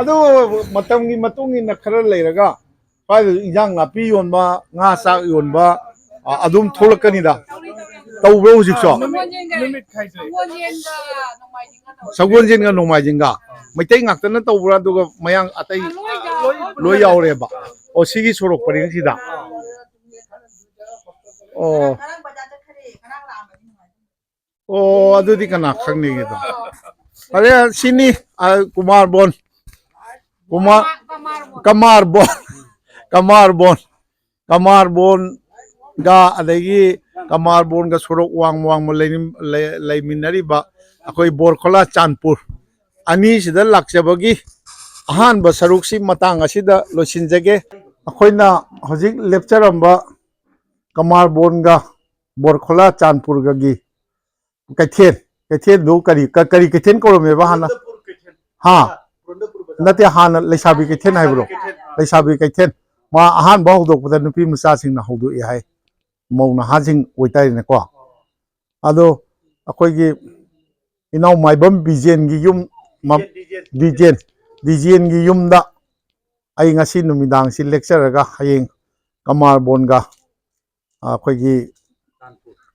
ꯑꯗꯨ ꯃꯇꯝꯒꯤ ꯃꯇꯨꯡ ꯏꯟꯅ ꯈꯔ ꯂꯩꯔꯒ ꯁ꯭ꯋꯥꯏꯗ ꯏꯟꯖꯥꯡ ꯅꯥꯄꯤ ꯌꯣꯟꯕ, ꯉꯥ ꯆꯥꯛ ꯌꯣꯟꯕ, ꯑ, ꯑꯗꯨꯝ ꯊꯣꯛꯂꯛꯀꯅꯤꯗ꯫ ꯇꯧꯕ꯭ꯔꯣ ꯍꯧꯖꯤꯛꯁꯨ? ꯅꯨꯃꯤꯠ, ꯅꯨꯃꯤꯠ ꯈꯥꯏꯗꯣꯛꯑꯦ꯫ ꯁꯒꯣꯜꯁꯦꯟꯒ ꯅꯣꯡꯃꯥꯏꯖꯤꯡꯒ꯫ ꯃꯩꯇꯩ ꯉꯥꯛꯇꯅ ꯇꯧꯕ꯭ꯔꯥ, ꯑꯗꯨꯒ ꯃꯌꯥꯡ ꯑꯇꯩ? ꯂꯣꯏ ꯌꯥꯎꯔꯦꯕ꯫ ꯑꯣ, ꯁꯤꯒꯤ ꯁꯣꯔꯣꯛ ꯄꯔꯦꯡꯁꯤꯗ꯫ ꯑꯣ꯫ ꯑꯣ, ꯑꯗꯨꯗꯤ ꯀꯅꯥ ꯈꯪꯅꯤꯡꯉꯤꯗꯣ? ꯐꯔꯦ, ꯁꯤꯅꯤ, ꯑ, ꯀꯨꯃꯥꯔ ꯕꯣꯟ꯫ ꯀꯨꯃꯥꯔ, ꯀꯃꯥꯔ ꯕꯣꯟ꯫ ꯀꯃꯥꯔ ꯕꯣꯟ꯫ ꯀꯃꯥꯔ ꯕꯣꯟꯒ, ꯑꯗꯒꯤ ꯀꯃꯥꯔ ꯕꯣꯟꯒ ꯁꯣꯔꯣꯛ ꯋꯥꯡꯃ ꯋꯥꯡꯃ ꯂꯩꯔꯤꯝ-, ꯂꯩ-, ꯂꯩꯃꯤꯟꯅꯔꯤꯕ ꯑꯩꯈꯣꯏ ꯕꯣꯔꯈꯣꯂꯥ ꯆꯥꯟꯄꯨꯔ ꯑꯅꯤꯁꯤꯗ ꯂꯥꯛꯆꯕꯒꯤ ꯑꯍꯥꯟꯕ ꯁꯔꯨꯛꯁꯤ ꯃꯇꯥꯡ ꯑꯁꯤꯗ ꯂꯣꯏꯁꯤꯟꯖꯒꯦ꯫ ꯑꯩꯈꯣꯏꯅ ꯍꯧꯖꯤꯛ ꯂꯦꯞꯆꯔꯝꯕ ꯀꯃꯥꯔ ꯕꯣꯟꯒ ꯕꯣꯔꯈꯣꯂꯥ ꯆꯥꯟꯄꯨꯔꯒꯒꯤ ꯀꯩꯊꯦꯜ, ꯀꯩꯊꯦꯜꯗꯨ ꯀꯔꯤ, ꯀ-, ꯀꯔꯤ ꯀꯩꯊꯦꯜ ꯀꯧꯔꯝꯃꯦꯕ ꯍꯥꯟꯅ? ꯍꯥ? ꯅꯠꯇꯦ, ꯍꯥꯟꯅ ꯂꯩꯁꯥꯕꯤ ꯀꯩꯊꯦꯜ ꯍꯥꯏꯕ꯭ꯔꯣ? ꯂꯩꯁꯥꯕꯤ ꯀꯩꯊꯦꯜ꯫ ꯃꯥ ꯑꯍꯥꯟꯕ ꯍꯧꯗꯣꯛꯄꯗ ꯅꯨꯄꯤ ꯃꯆꯥꯁꯤꯡꯅ ꯍꯧꯗꯣꯛꯏ ꯍꯥꯏ, ꯃꯧ ꯅꯍꯥꯁꯤꯡ ꯑꯣꯏꯇꯥꯔꯦꯅꯦꯀꯣ꯫ ꯑꯗꯣ ꯑꯩꯈꯣꯏꯒꯤ ꯏꯅꯥꯎ ꯃꯥꯏꯕꯝ ꯕꯤꯖꯦꯟꯒꯤ ꯌꯨꯝ, ꯃ-, ꯕꯤꯖꯦꯟ, ꯕꯤꯖꯦꯟꯒꯤ ꯌꯨꯝꯗ ꯑꯩ ꯉꯁꯤ ꯅꯨꯃꯤꯗꯥꯡꯁꯤ ꯂꯦꯛꯆꯔꯒ ꯍꯌꯦꯡ ꯀꯃꯥꯔꯕꯣꯟꯒ ꯑꯩꯈꯣꯏꯒꯤ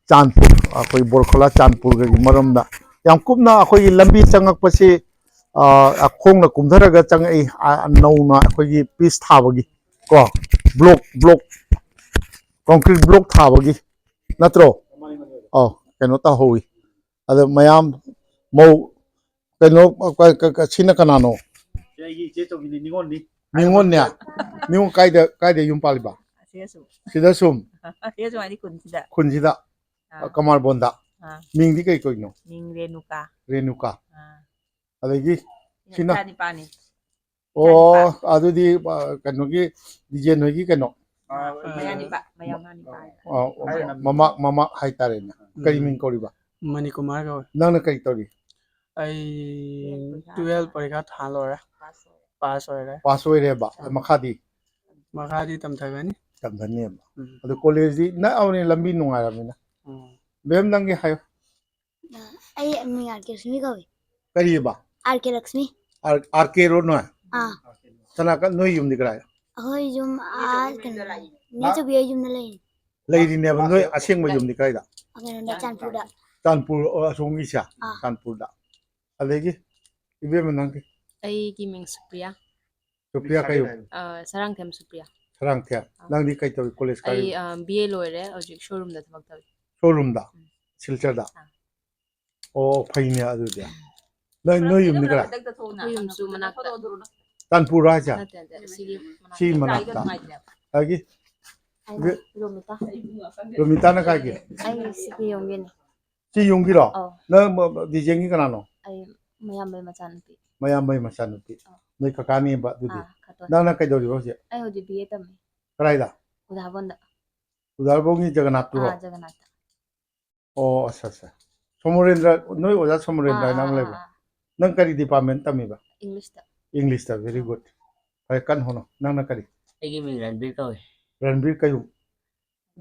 ꯆꯥꯟꯄꯨꯔ, ꯑꯩꯈꯣꯏ ꯕꯣꯔꯈꯣꯂꯥ ꯆꯥꯟꯄꯨꯔꯒꯤ ꯃꯔꯝꯗ ꯌꯥꯝ ꯀꯨꯞꯅ ꯑꯩꯈꯣꯏꯒꯤ ꯂꯝꯕꯤ ꯆꯪꯉꯛꯄꯁꯤ, ꯑ, ꯈꯣꯡꯅ ꯀꯨꯝꯊꯔꯒ ꯆꯪꯉꯛꯏ, ꯑ, ꯅꯧꯅ ꯑꯩꯈꯣꯏꯒꯤ ꯄꯤꯁ ꯊꯥꯕꯒꯤ, ꯀꯣ, ꯕ꯭ꯂꯣꯛ, ꯕ꯭ꯂꯣꯛ, ꯀꯣꯟꯀ꯭ꯔꯤꯠ ꯕ꯭ꯂꯣꯛ ꯊꯥꯕꯒꯤ ꯅꯠꯇ꯭ꯔꯣ? ꯑꯧ, ꯀꯩꯅꯣ ꯇꯧꯍꯧꯋꯤ꯫ ꯑꯗꯣ ꯃꯌꯥꯝ ꯃꯧ ꯀꯩꯅꯣ, ꯀ-, ꯀ-, ꯀ-, ꯁꯤꯅ ꯀꯅꯥꯅꯣ? ꯁꯤ ꯑꯩꯒꯤ ꯏꯆꯦ ꯆꯧꯕꯤꯅꯦ, ꯅꯤꯉꯣꯜꯅꯤ꯫ ꯅꯤꯉꯣꯜꯅꯦ? ꯅꯤꯉꯣꯜ ꯀꯥꯏꯗ, ꯀꯥꯏꯗ ꯌꯨꯝ ꯄꯥꯜꯂꯤꯕ? ꯑꯁꯤꯗ ꯁꯨꯝ꯫ ꯁꯤꯗ ꯁꯨꯝ? ꯑꯁꯤꯗ ꯁꯨꯝ ꯍꯥꯏꯗꯤ ꯈꯨꯟꯁꯤꯗ꯫ ꯈꯨꯟꯁꯤꯗ? ꯑꯥ꯫ ꯀꯃꯥꯔꯕꯣꯟꯗ? ꯑꯥ꯫ ꯃꯤꯡꯗꯤ ꯀꯩ ꯀꯧꯔꯤꯅꯣ? ꯃꯤꯡ ꯔꯦꯅꯨꯀꯥ꯫ ꯔꯦꯅꯨꯀꯥ꯫ ꯑꯥ꯫ ꯑꯗꯒꯤ ꯁꯤꯅ? ꯏꯆꯥ ꯅꯤꯄꯥꯅꯤ꯫ ꯑꯣ, ꯏꯆꯥ ꯅꯤꯄꯥ꯫ ꯑꯗꯨꯗꯤ, ꯑ, ꯀꯩꯅꯣꯒꯤ, ꯗꯤꯖꯦꯟ ꯍꯣꯏꯒꯤ ꯀꯩꯅꯣ? ꯑꯥ, ꯃꯌꯥ ꯅꯤꯄꯥ, ꯃꯌꯥ ꯅꯤꯄꯥ꯫ ꯑ, ꯑ, ꯃꯃꯥ, ꯃꯃꯥ ꯍꯥꯏꯇꯥꯔꯦꯅꯦ꯫ ꯎꯝ꯫ ꯀꯔꯤ ꯃꯤꯡ ꯀꯧꯔꯤꯕ? ꯃꯅꯤꯀꯨꯃꯥꯔ ꯀꯧꯏ꯫ ꯅꯪꯅ ꯀꯔꯤ ꯇꯧꯔꯤ? ꯑꯩ ꯇꯨꯌꯦꯜꯐ ꯄꯔꯤꯈꯥ ꯊꯥ ꯂꯣꯏꯔꯦ꯫ ꯄꯥꯁ ꯑꯣꯏꯔꯦ꯫ ꯄꯥꯁ ꯑꯣꯏꯔꯦꯕ꯫ ꯑꯥ꯫ ꯃꯈꯥꯗꯤ? ꯃꯈꯥꯗꯤ ꯇꯝꯊꯒꯅꯤ꯫ ꯇꯝꯊꯅꯦꯕ꯫ ꯎꯝ꯫ ꯑꯗꯨ ꯀꯣꯂꯦꯖꯇꯤ ꯅꯛꯑꯕꯅꯤꯅ ꯂꯝꯕꯤ ꯅꯨꯡꯉꯥꯏꯔꯕꯅꯤꯅ꯫ ꯎꯝ꯫ ꯕꯦꯝ, ꯅꯪꯒꯤ ꯍꯥꯏꯌꯨ꯫ ꯑꯩ ꯃꯤꯡ ꯑꯥꯔ ꯀꯦ ꯂꯛꯁꯃꯤ ꯀꯧꯏ꯫ ꯀꯔꯤꯕ? ꯑꯥꯔ ꯀꯦ ꯂꯛꯁꯃꯤ꯫ ꯑꯥꯔ-, ꯑꯥꯔ ꯀꯦ ꯔꯣ ꯅꯣꯏ? ꯑꯥ꯫ ꯀꯅꯥ ꯀ-, ꯅꯣꯏ ꯌꯨꯝꯗꯤ ꯀꯗꯥꯏ? ꯑꯩꯈꯣꯏ ꯌꯨꯝ ꯑꯥ ꯀꯩꯅꯣ, ꯅꯦ ꯆꯧꯕꯤ ꯍꯣꯏ ꯌꯨꯝꯗ ꯂꯩ꯫ ꯂꯩꯔꯤꯅꯦꯕ꯫ ꯅꯣꯏ ꯑꯁꯦꯡꯕ ꯌꯨꯝꯗꯤ ꯀꯗꯥꯏꯗ? ꯀꯩꯅꯣꯗ, ꯆꯥꯟꯄꯨꯔꯗ꯫ ꯆꯥꯟꯄꯨꯔ, ꯑꯣ, ꯑꯁꯣꯝꯒꯤꯁꯦ? ꯑꯥ꯫ ꯆꯥꯟꯄꯨꯔꯗ꯫ ꯑꯗꯒꯤ ꯏꯕꯦꯝꯃ ꯅꯪꯒꯤ? ꯑꯩꯒꯤ ꯃꯤꯡ ꯁꯨꯄ꯭ꯔꯤꯌꯥ꯫ ꯁꯨꯄ꯭ꯔꯤꯌꯥ ꯀꯩ? ꯑ, ꯁꯔꯥꯡꯊꯦꯝ ꯁꯨꯄ꯭ꯔꯤꯌꯥ꯫ ꯁꯔꯥꯡꯊꯦꯝ꯫ ꯑꯥ꯫ ꯅꯪꯗꯤ ꯀꯩ ꯇꯧꯔꯤ? ꯀꯣꯂꯦꯖ ꯀꯥꯔꯤ? ꯑꯩ, ꯑ, ꯕꯤ ꯑꯦ ꯂꯣꯏꯔꯦ, ꯍꯧꯖꯤꯛ ꯁꯣꯔꯨꯝꯗ ꯊꯕꯛ ꯇꯧꯔꯤ꯫ ꯁꯣꯔꯨꯝꯗ? ꯎꯝ꯫ ꯁꯤꯜꯆꯔꯗ? ꯑꯥ꯫ ꯑꯣ, ꯐꯩꯅꯦ ꯑꯗꯨꯗꯤ꯫ ꯅꯣꯏ, ꯅꯣꯏ ꯌꯨꯝꯗꯤ ꯀꯗꯥꯏ? ꯑꯩꯈꯣꯏ ꯌꯨꯝꯁꯨ ꯃꯅꯥꯛꯇ꯫ ꯇꯥꯟꯄꯨꯔ ꯍꯥꯏꯁꯦ? ꯅꯠꯇꯦ, ꯅꯠꯇꯦ, ꯁꯤꯒꯤ ꯁꯤ ꯃꯅꯥꯛꯇ꯫ ꯃꯅꯥꯛꯇ꯫ ꯑꯗꯒꯤ ꯑꯩꯅ ꯔꯣꯃꯤꯇꯥ꯫ ꯔꯣꯃꯤꯇꯥꯅ ꯀꯥꯏꯒꯤ? ꯑꯩ ꯁꯤꯒꯤ ꯌꯨꯝꯒꯤꯅꯤ꯫ ꯁꯤ ꯌꯨꯝꯒꯤꯔꯣ? ꯑꯧ꯫ ꯅꯪ ꯃ-, ꯃ-, ꯗꯤꯖꯦꯟꯒꯤ ꯀꯅꯥꯅꯣ? ꯑꯩ ꯃꯌꯥꯝꯕꯩ ꯃꯆꯥꯅꯨꯄꯤ꯫ ꯃꯌꯥꯝꯕꯩ ꯃꯆꯥꯅꯨꯄꯤ꯫ ꯑꯧ꯫ ꯅꯣꯏ ꯀꯀꯥꯅꯦꯕ ꯑꯗꯨꯗꯤ? ꯑꯥ, ꯀꯀꯥꯅꯦ꯫ ꯅꯪꯅ ꯀꯩꯗꯧꯔꯤꯕ ꯍꯧꯖꯤꯛ? ꯑꯩ ꯍꯧꯖꯤꯛ ꯕꯤ ꯑꯦ ꯇꯝꯃꯤ꯫ ꯀꯗꯥꯏꯗ? ꯎꯗꯥꯕꯣꯟꯗ꯫ ꯎꯗꯥꯕꯣꯟꯒꯤ ꯖꯒꯅꯥꯊꯄꯨꯔꯣ? ꯑꯥ, ꯖꯒꯅꯥꯊ꯫ ꯑꯣ, ꯑꯠꯆꯥ, ꯑꯠꯆꯥ꯫ ꯁꯣꯃꯣꯔꯦꯟꯗ꯭ꯔ, ꯅꯣꯏ ꯑꯣꯖꯥ ꯁꯣꯃꯣꯔꯦꯟꯗ꯭ꯔ ꯑꯥ, ꯍꯥꯏꯅ ꯑꯃ ꯑꯥ, ꯂꯩꯕ꯭ꯔꯥ? ꯑꯥ, ꯑꯥ꯫ ꯅꯪ ꯀꯔꯤ department ꯇꯝꯃꯤꯕ? English ꯇ꯫ English ꯇ, very good꯫ ꯐꯔꯦ, ꯀꯟꯅ ꯍꯣꯠꯅꯧ꯫ ꯅꯪꯅ ꯀꯔꯤ? ꯑꯩꯒꯤ ꯃꯤꯡ ꯔꯟꯕꯤꯔ ꯀꯧꯏ꯫ ꯔꯟꯕꯤꯔ ꯀꯌꯨꯝ꯫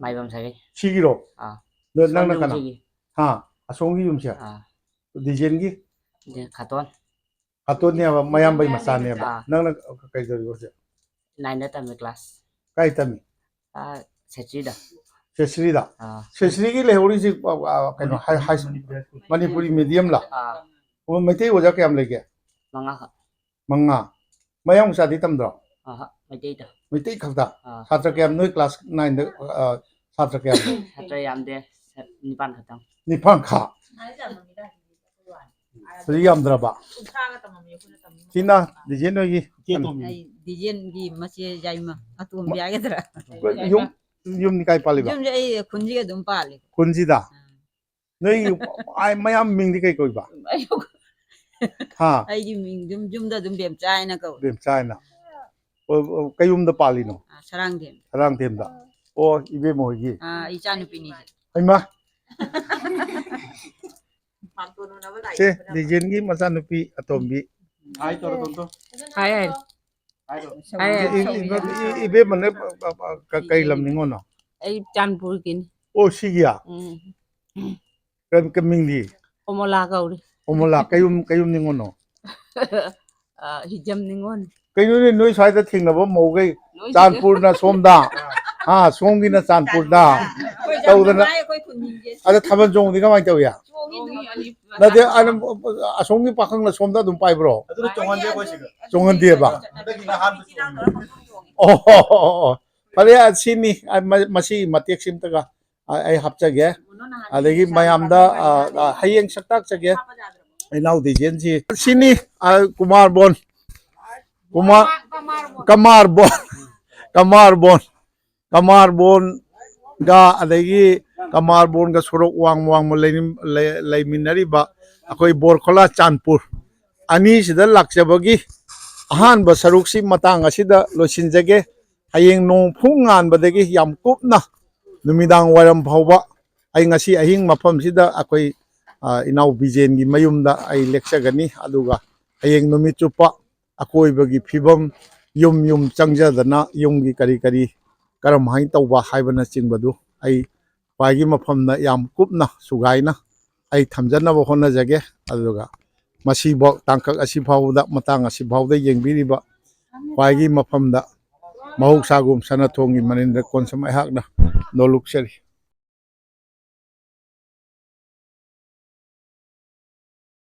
ꯃꯥꯏꯕꯝ ꯁꯥꯒꯩ꯫ ꯁꯤꯒꯤꯔꯣ? ꯑꯥ꯫ ꯅ- ꯅꯪꯅ ꯁꯣꯝ ꯀꯅꯥ? ꯌꯨꯝꯁꯤꯒꯤ꯫ ꯍꯥ? ꯑꯁꯣꯝꯒꯤ ꯌꯨꯝꯁꯦ? ꯑꯥ꯫ ꯗꯤꯖꯦꯟꯒꯤ? ꯗꯤ ꯈꯥꯇꯣꯟ꯫ ꯈꯥꯇꯣꯟꯅꯦꯕ, ꯃꯌꯥꯝꯕꯩ ꯃꯆꯥꯅꯦꯕ꯫ ꯑꯥ꯫ ꯅꯪꯅ ꯀꯩꯗꯧꯔꯤꯕ ꯍꯧꯖꯤꯛ? ꯅꯥꯏꯟꯗ ꯇꯝꯃꯦ ꯀ꯭ꯂꯥꯁ꯫ ꯀꯥꯏ ꯇꯝꯃꯤ? ꯑꯥ, ꯁꯦꯆ꯭ꯔꯤꯗ꯫ ꯁꯦꯁ꯭ꯔꯤꯗ? ꯑꯥ꯫ ꯁꯦꯁ꯭ꯔꯤꯒꯤ ꯂꯩꯍꯧꯔꯤꯁꯤ ꯑ, ꯑ, ꯀꯩꯅꯣ ꯍꯥꯏ ꯍꯥꯏ ꯁ꯭ꯀꯨꯜ, ꯃꯅꯤꯄꯨꯔꯤ ꯃꯤꯗꯤꯌꯝꯂ? ꯑꯥ꯫ ꯑꯣ, ꯃꯩꯇꯩ ꯑꯣꯖꯥ ꯀꯌꯥꯝ ꯂꯩꯒꯦ? ꯃꯉꯥꯈꯛ꯫ ꯃꯉꯥ꯫ ꯃꯌꯥꯡ ꯃꯆꯥꯗꯤ ꯇꯝꯗ꯭ꯔꯣ? ꯑꯍ, ꯃꯩꯇꯩꯗ꯫ ꯃꯩꯇꯩ ꯈꯛꯇ? ꯑꯥ꯫ ꯁꯥꯇ꯭ꯔ ꯀꯌꯥꯝ ꯅꯣꯏ ꯀ꯭ꯂꯥꯁ ꯅꯥꯏꯟꯗ, ꯑ, ꯁꯥꯇ꯭ꯔ ꯀꯌꯥꯝ? ꯁꯥꯇ꯭ꯔ ꯌꯥꯝꯗꯦ, ꯁ- ꯅꯤꯄꯥꯟ ꯈꯛꯇꯪ꯫ ꯅꯤꯄꯥꯟ ꯈꯛ? ꯑꯗꯨ ꯌꯥꯝꯗ꯭ꯔꯕ? ꯁꯤꯅ ꯗꯤꯖꯦꯟ ꯍꯣꯏꯒꯤ? ꯑꯩ ꯗꯤꯖꯦꯟꯒꯤ ꯃꯆꯦ ꯌꯥꯏꯃ ꯑꯇꯣꯝꯕꯤ ꯍꯥꯏꯒꯗ꯭ꯔꯥ? ꯌꯨꯝ, ꯌꯨꯝꯗꯤ ꯀꯥꯏ ꯄꯥꯜꯂꯤꯕ? ꯌꯨꯝꯁꯦ ꯑꯩ ꯈꯨꯟꯁꯤꯒ ꯑꯗꯨꯝ ꯄꯥꯜꯂꯤ꯫ ꯈꯨꯟꯁꯤꯗ? ꯅꯣꯏ ꯑꯥꯏ ꯃꯌꯥꯝ ꯃꯤꯡꯗꯤ ꯀꯩ ꯀꯧꯕ? ꯍꯥ? ꯑꯩꯒꯤ ꯃꯤꯡ ꯑꯗꯨꯝ ꯌꯨꯝꯗ ꯑꯗꯨꯝ ꯕꯦꯝꯆꯥ ꯍꯥꯏꯅ ꯀꯧꯏ꯫ ꯕꯦꯝꯆꯥ ꯍꯥꯏꯅ꯫ ꯑꯣ, ꯑꯣ, ꯀꯩꯌꯨꯝꯗ ꯄꯥꯜꯂꯤꯅꯣ? ꯑꯥ, ꯁꯔꯥꯡꯊꯦꯝ꯫ ꯁꯔꯥꯡꯊꯦꯝꯗ꯫ ꯑꯣ, ꯏꯕꯦꯝꯃ ꯍꯣꯏꯒꯤ? ꯑꯥ, ꯏꯆꯥꯅꯨꯄꯤꯅꯤ꯫ ꯍꯩꯃꯥ! ꯁꯦ, ꯗꯤꯖꯦꯟꯒꯤ ꯃꯆꯥꯅꯨꯄꯤ ꯑꯇꯣꯝꯕꯤ꯫ ꯍꯥꯏ ꯇꯧꯔꯣ, ꯇꯣꯝ, ꯇꯣꯝ꯫ ꯍꯥꯏ ꯍꯥꯏ꯫ ꯍꯥꯏꯔꯣ꯫ ꯍꯥꯏ ꯍꯥꯏ꯫ ꯏ-, ꯏ-, ꯏ-, ꯏꯕꯦꯝꯃꯅ ꯄ-, ꯄ-, ꯄ-, ꯀ-, ꯀꯩ ꯂꯝ ꯅꯤꯉꯣꯜꯅꯣ? ꯑꯩ ꯆꯥꯟꯄꯨꯔꯒꯤꯅꯤ꯫ ꯑꯣ, ꯁꯤꯒꯤ? ꯎꯝ꯫ ꯀ-, ꯀ-, ꯃꯤꯡꯗꯤ? ꯀꯣꯃꯣꯂꯥ ꯀꯧꯔꯤ꯫ ꯀꯣꯃꯣꯂꯥ, ꯀꯩꯌꯨꯝ, ꯀꯩꯌꯨꯝ ꯅꯤꯉꯣꯜꯅꯣ? ꯑ, ꯍꯤꯖꯝ ꯅꯤꯉꯣꯜ꯫ ꯀꯩꯅꯣꯅꯦ, ꯅꯣꯏ ꯁ꯭ꯋꯥꯏꯗ ꯊꯦꯡꯅꯕ ꯃꯧꯈꯩ ꯂꯣꯏ ꯆꯥꯟꯄꯨꯔꯅ ꯁꯣꯝꯗ, ꯍꯥ, ꯁꯣꯝꯒꯤꯅ ꯆꯥꯟꯄꯨꯔꯗ ꯇꯧꯗꯅ꯫ ꯑꯩꯈꯣꯏ ꯈꯨꯟ ꯃꯤꯡꯁꯦ꯫ ꯑꯗ ꯊꯥꯕꯜ ꯆꯣꯡꯕꯗꯤ ꯀꯃꯥꯏꯅ ꯇꯧꯏ? ꯆꯣꯡꯉꯤ ꯑꯗꯨꯝ꯫ ꯅꯠꯇꯦ, ꯑꯗꯨꯝ ꯑꯁꯣꯝꯒꯤ ꯄꯥꯈꯪꯅ ꯁꯣꯝꯗ ꯑꯗꯨꯝ ꯄꯥꯏꯕ꯭ꯔꯣ? ꯑꯗꯨꯅ ꯆꯣꯡꯍꯟꯗꯦ ꯑꯩꯈꯣꯏ ꯁꯤꯗ꯫ ꯆꯣꯡꯍꯟꯗꯦꯕ? ꯍꯟꯗꯛꯀꯤꯅ ꯑꯍꯥꯟꯕ ꯆꯣꯡꯕꯅꯤ꯫ ꯑꯣ, ꯑꯣ, ꯑꯣ, ꯑꯣ꯫ ꯐꯔꯦ, ꯁꯤꯅꯤ꯫ ꯑ, ꯃ-, ꯃꯁꯤꯒꯤ ꯃꯇꯦꯛꯁꯤꯝꯇꯒ ꯑ-, ꯑꯩ ꯍꯥꯞꯆꯒꯦ꯫ ꯑꯗꯒꯤ ꯃꯌꯥꯝꯗ, ꯑ, ꯑ, ꯍꯌꯦꯡ ꯁꯛꯇꯥꯛꯆꯒꯦ꯫ ꯏꯅꯥꯎ ꯗꯤꯖꯦꯟꯁꯤ꯫ ꯁꯤꯅꯤ, ꯑ, ꯀꯨꯃꯥꯔ ꯕꯣꯟ꯫ ꯀꯨꯃꯥꯔ, ꯀꯃꯥꯔ ꯕꯣꯟ꯫ ꯀꯃꯥꯔ ꯕꯣꯟ꯫ ꯀꯃꯥꯔ ꯕꯣꯟꯒ, ꯑꯗꯒꯤ ꯀꯃꯥꯔ ꯕꯣꯟꯒ ꯁꯣꯔꯣꯛ ꯋꯥꯡꯃ ꯋꯥꯡꯃ ꯂꯩꯔꯤ-, ꯂꯩ-, ꯂꯩꯃꯤꯟꯅꯔꯤꯕ ꯑꯩꯈꯣꯏ ꯕꯣꯔꯈꯣꯂꯥ ꯆꯥꯟꯄꯨꯔ ꯑꯅꯤꯁꯤꯗ ꯂꯥꯛꯆꯕꯒꯤ ꯑꯍꯥꯟꯕ ꯁꯔꯨꯛꯁꯤ ꯃꯇꯥꯡ ꯑꯁꯤꯗ ꯂꯣꯏꯁꯤꯟꯖꯒꯦ꯫ ꯍꯌꯦꯡ ꯅꯣꯡ ꯐꯨꯡ ꯉꯥꯟꯕꯗꯒꯤ ꯌꯥꯝ ꯀꯨꯞꯅ ꯅꯨꯃꯤꯗꯥꯡ ꯋꯥꯏꯔꯝ ꯐꯥꯎꯕ ꯑꯩ ꯉꯁꯤ ꯑꯍꯤꯡ ꯃꯐꯝꯁꯤꯗ ꯑꯩꯈꯣꯏ, ꯑ, ꯏꯅꯥꯎ ꯕꯤꯖꯦꯟꯒꯤ ꯃꯌꯨꯝꯗ ꯑꯩ ꯂꯦꯛꯆꯒꯅꯤ꯫ ꯑꯗꯨꯒ ꯍꯌꯦꯡ ꯅꯨꯃꯤꯠ ꯆꯨꯞꯄ ꯑꯀꯣꯏꯕꯒꯤ ꯐꯤꯕꯝ, ꯌꯨꯝ ꯌꯨꯝ ꯆꯪꯖꯗꯅ ꯌꯨꯝꯒꯤ ꯀꯔꯤ ꯀꯔꯤ ꯀꯔꯝꯍꯥꯏꯅ ꯇꯧꯕ ꯍꯥꯏꯕꯅꯆꯤꯡꯕꯗꯨ ꯑꯩ ꯈ꯭ꯋꯥꯏꯒꯤ ꯃꯐꯝꯗ ꯌꯥꯝ ꯀꯨꯞꯅ ꯁꯨꯒꯥꯏꯅ ꯑꯩ ꯊꯝꯖꯅꯕ ꯍꯣꯠꯅꯖꯒꯦ꯫ ꯑꯗꯨꯒ ꯃꯁꯤꯐꯥꯎ, ꯇꯥꯡꯀꯛ ꯑꯁꯤ ꯐꯥꯎꯕꯗ, ꯃꯇꯥꯡ ꯑꯁꯤ ꯐꯥꯎꯕꯗ ꯌꯦꯡꯕꯤꯔꯤꯕ ꯈ꯭ꯋꯥꯏꯒꯤ ꯃꯐꯝꯗ ꯃꯍꯧꯁꯥꯒꯨꯝ ꯁꯅꯥꯊꯣꯡꯒꯤ ꯃꯅꯤꯟꯗ ꯀꯣꯟꯁꯨꯝ ꯑꯩꯍꯥꯛꯅ ꯅꯣꯂꯨꯛꯆꯔꯤ꯫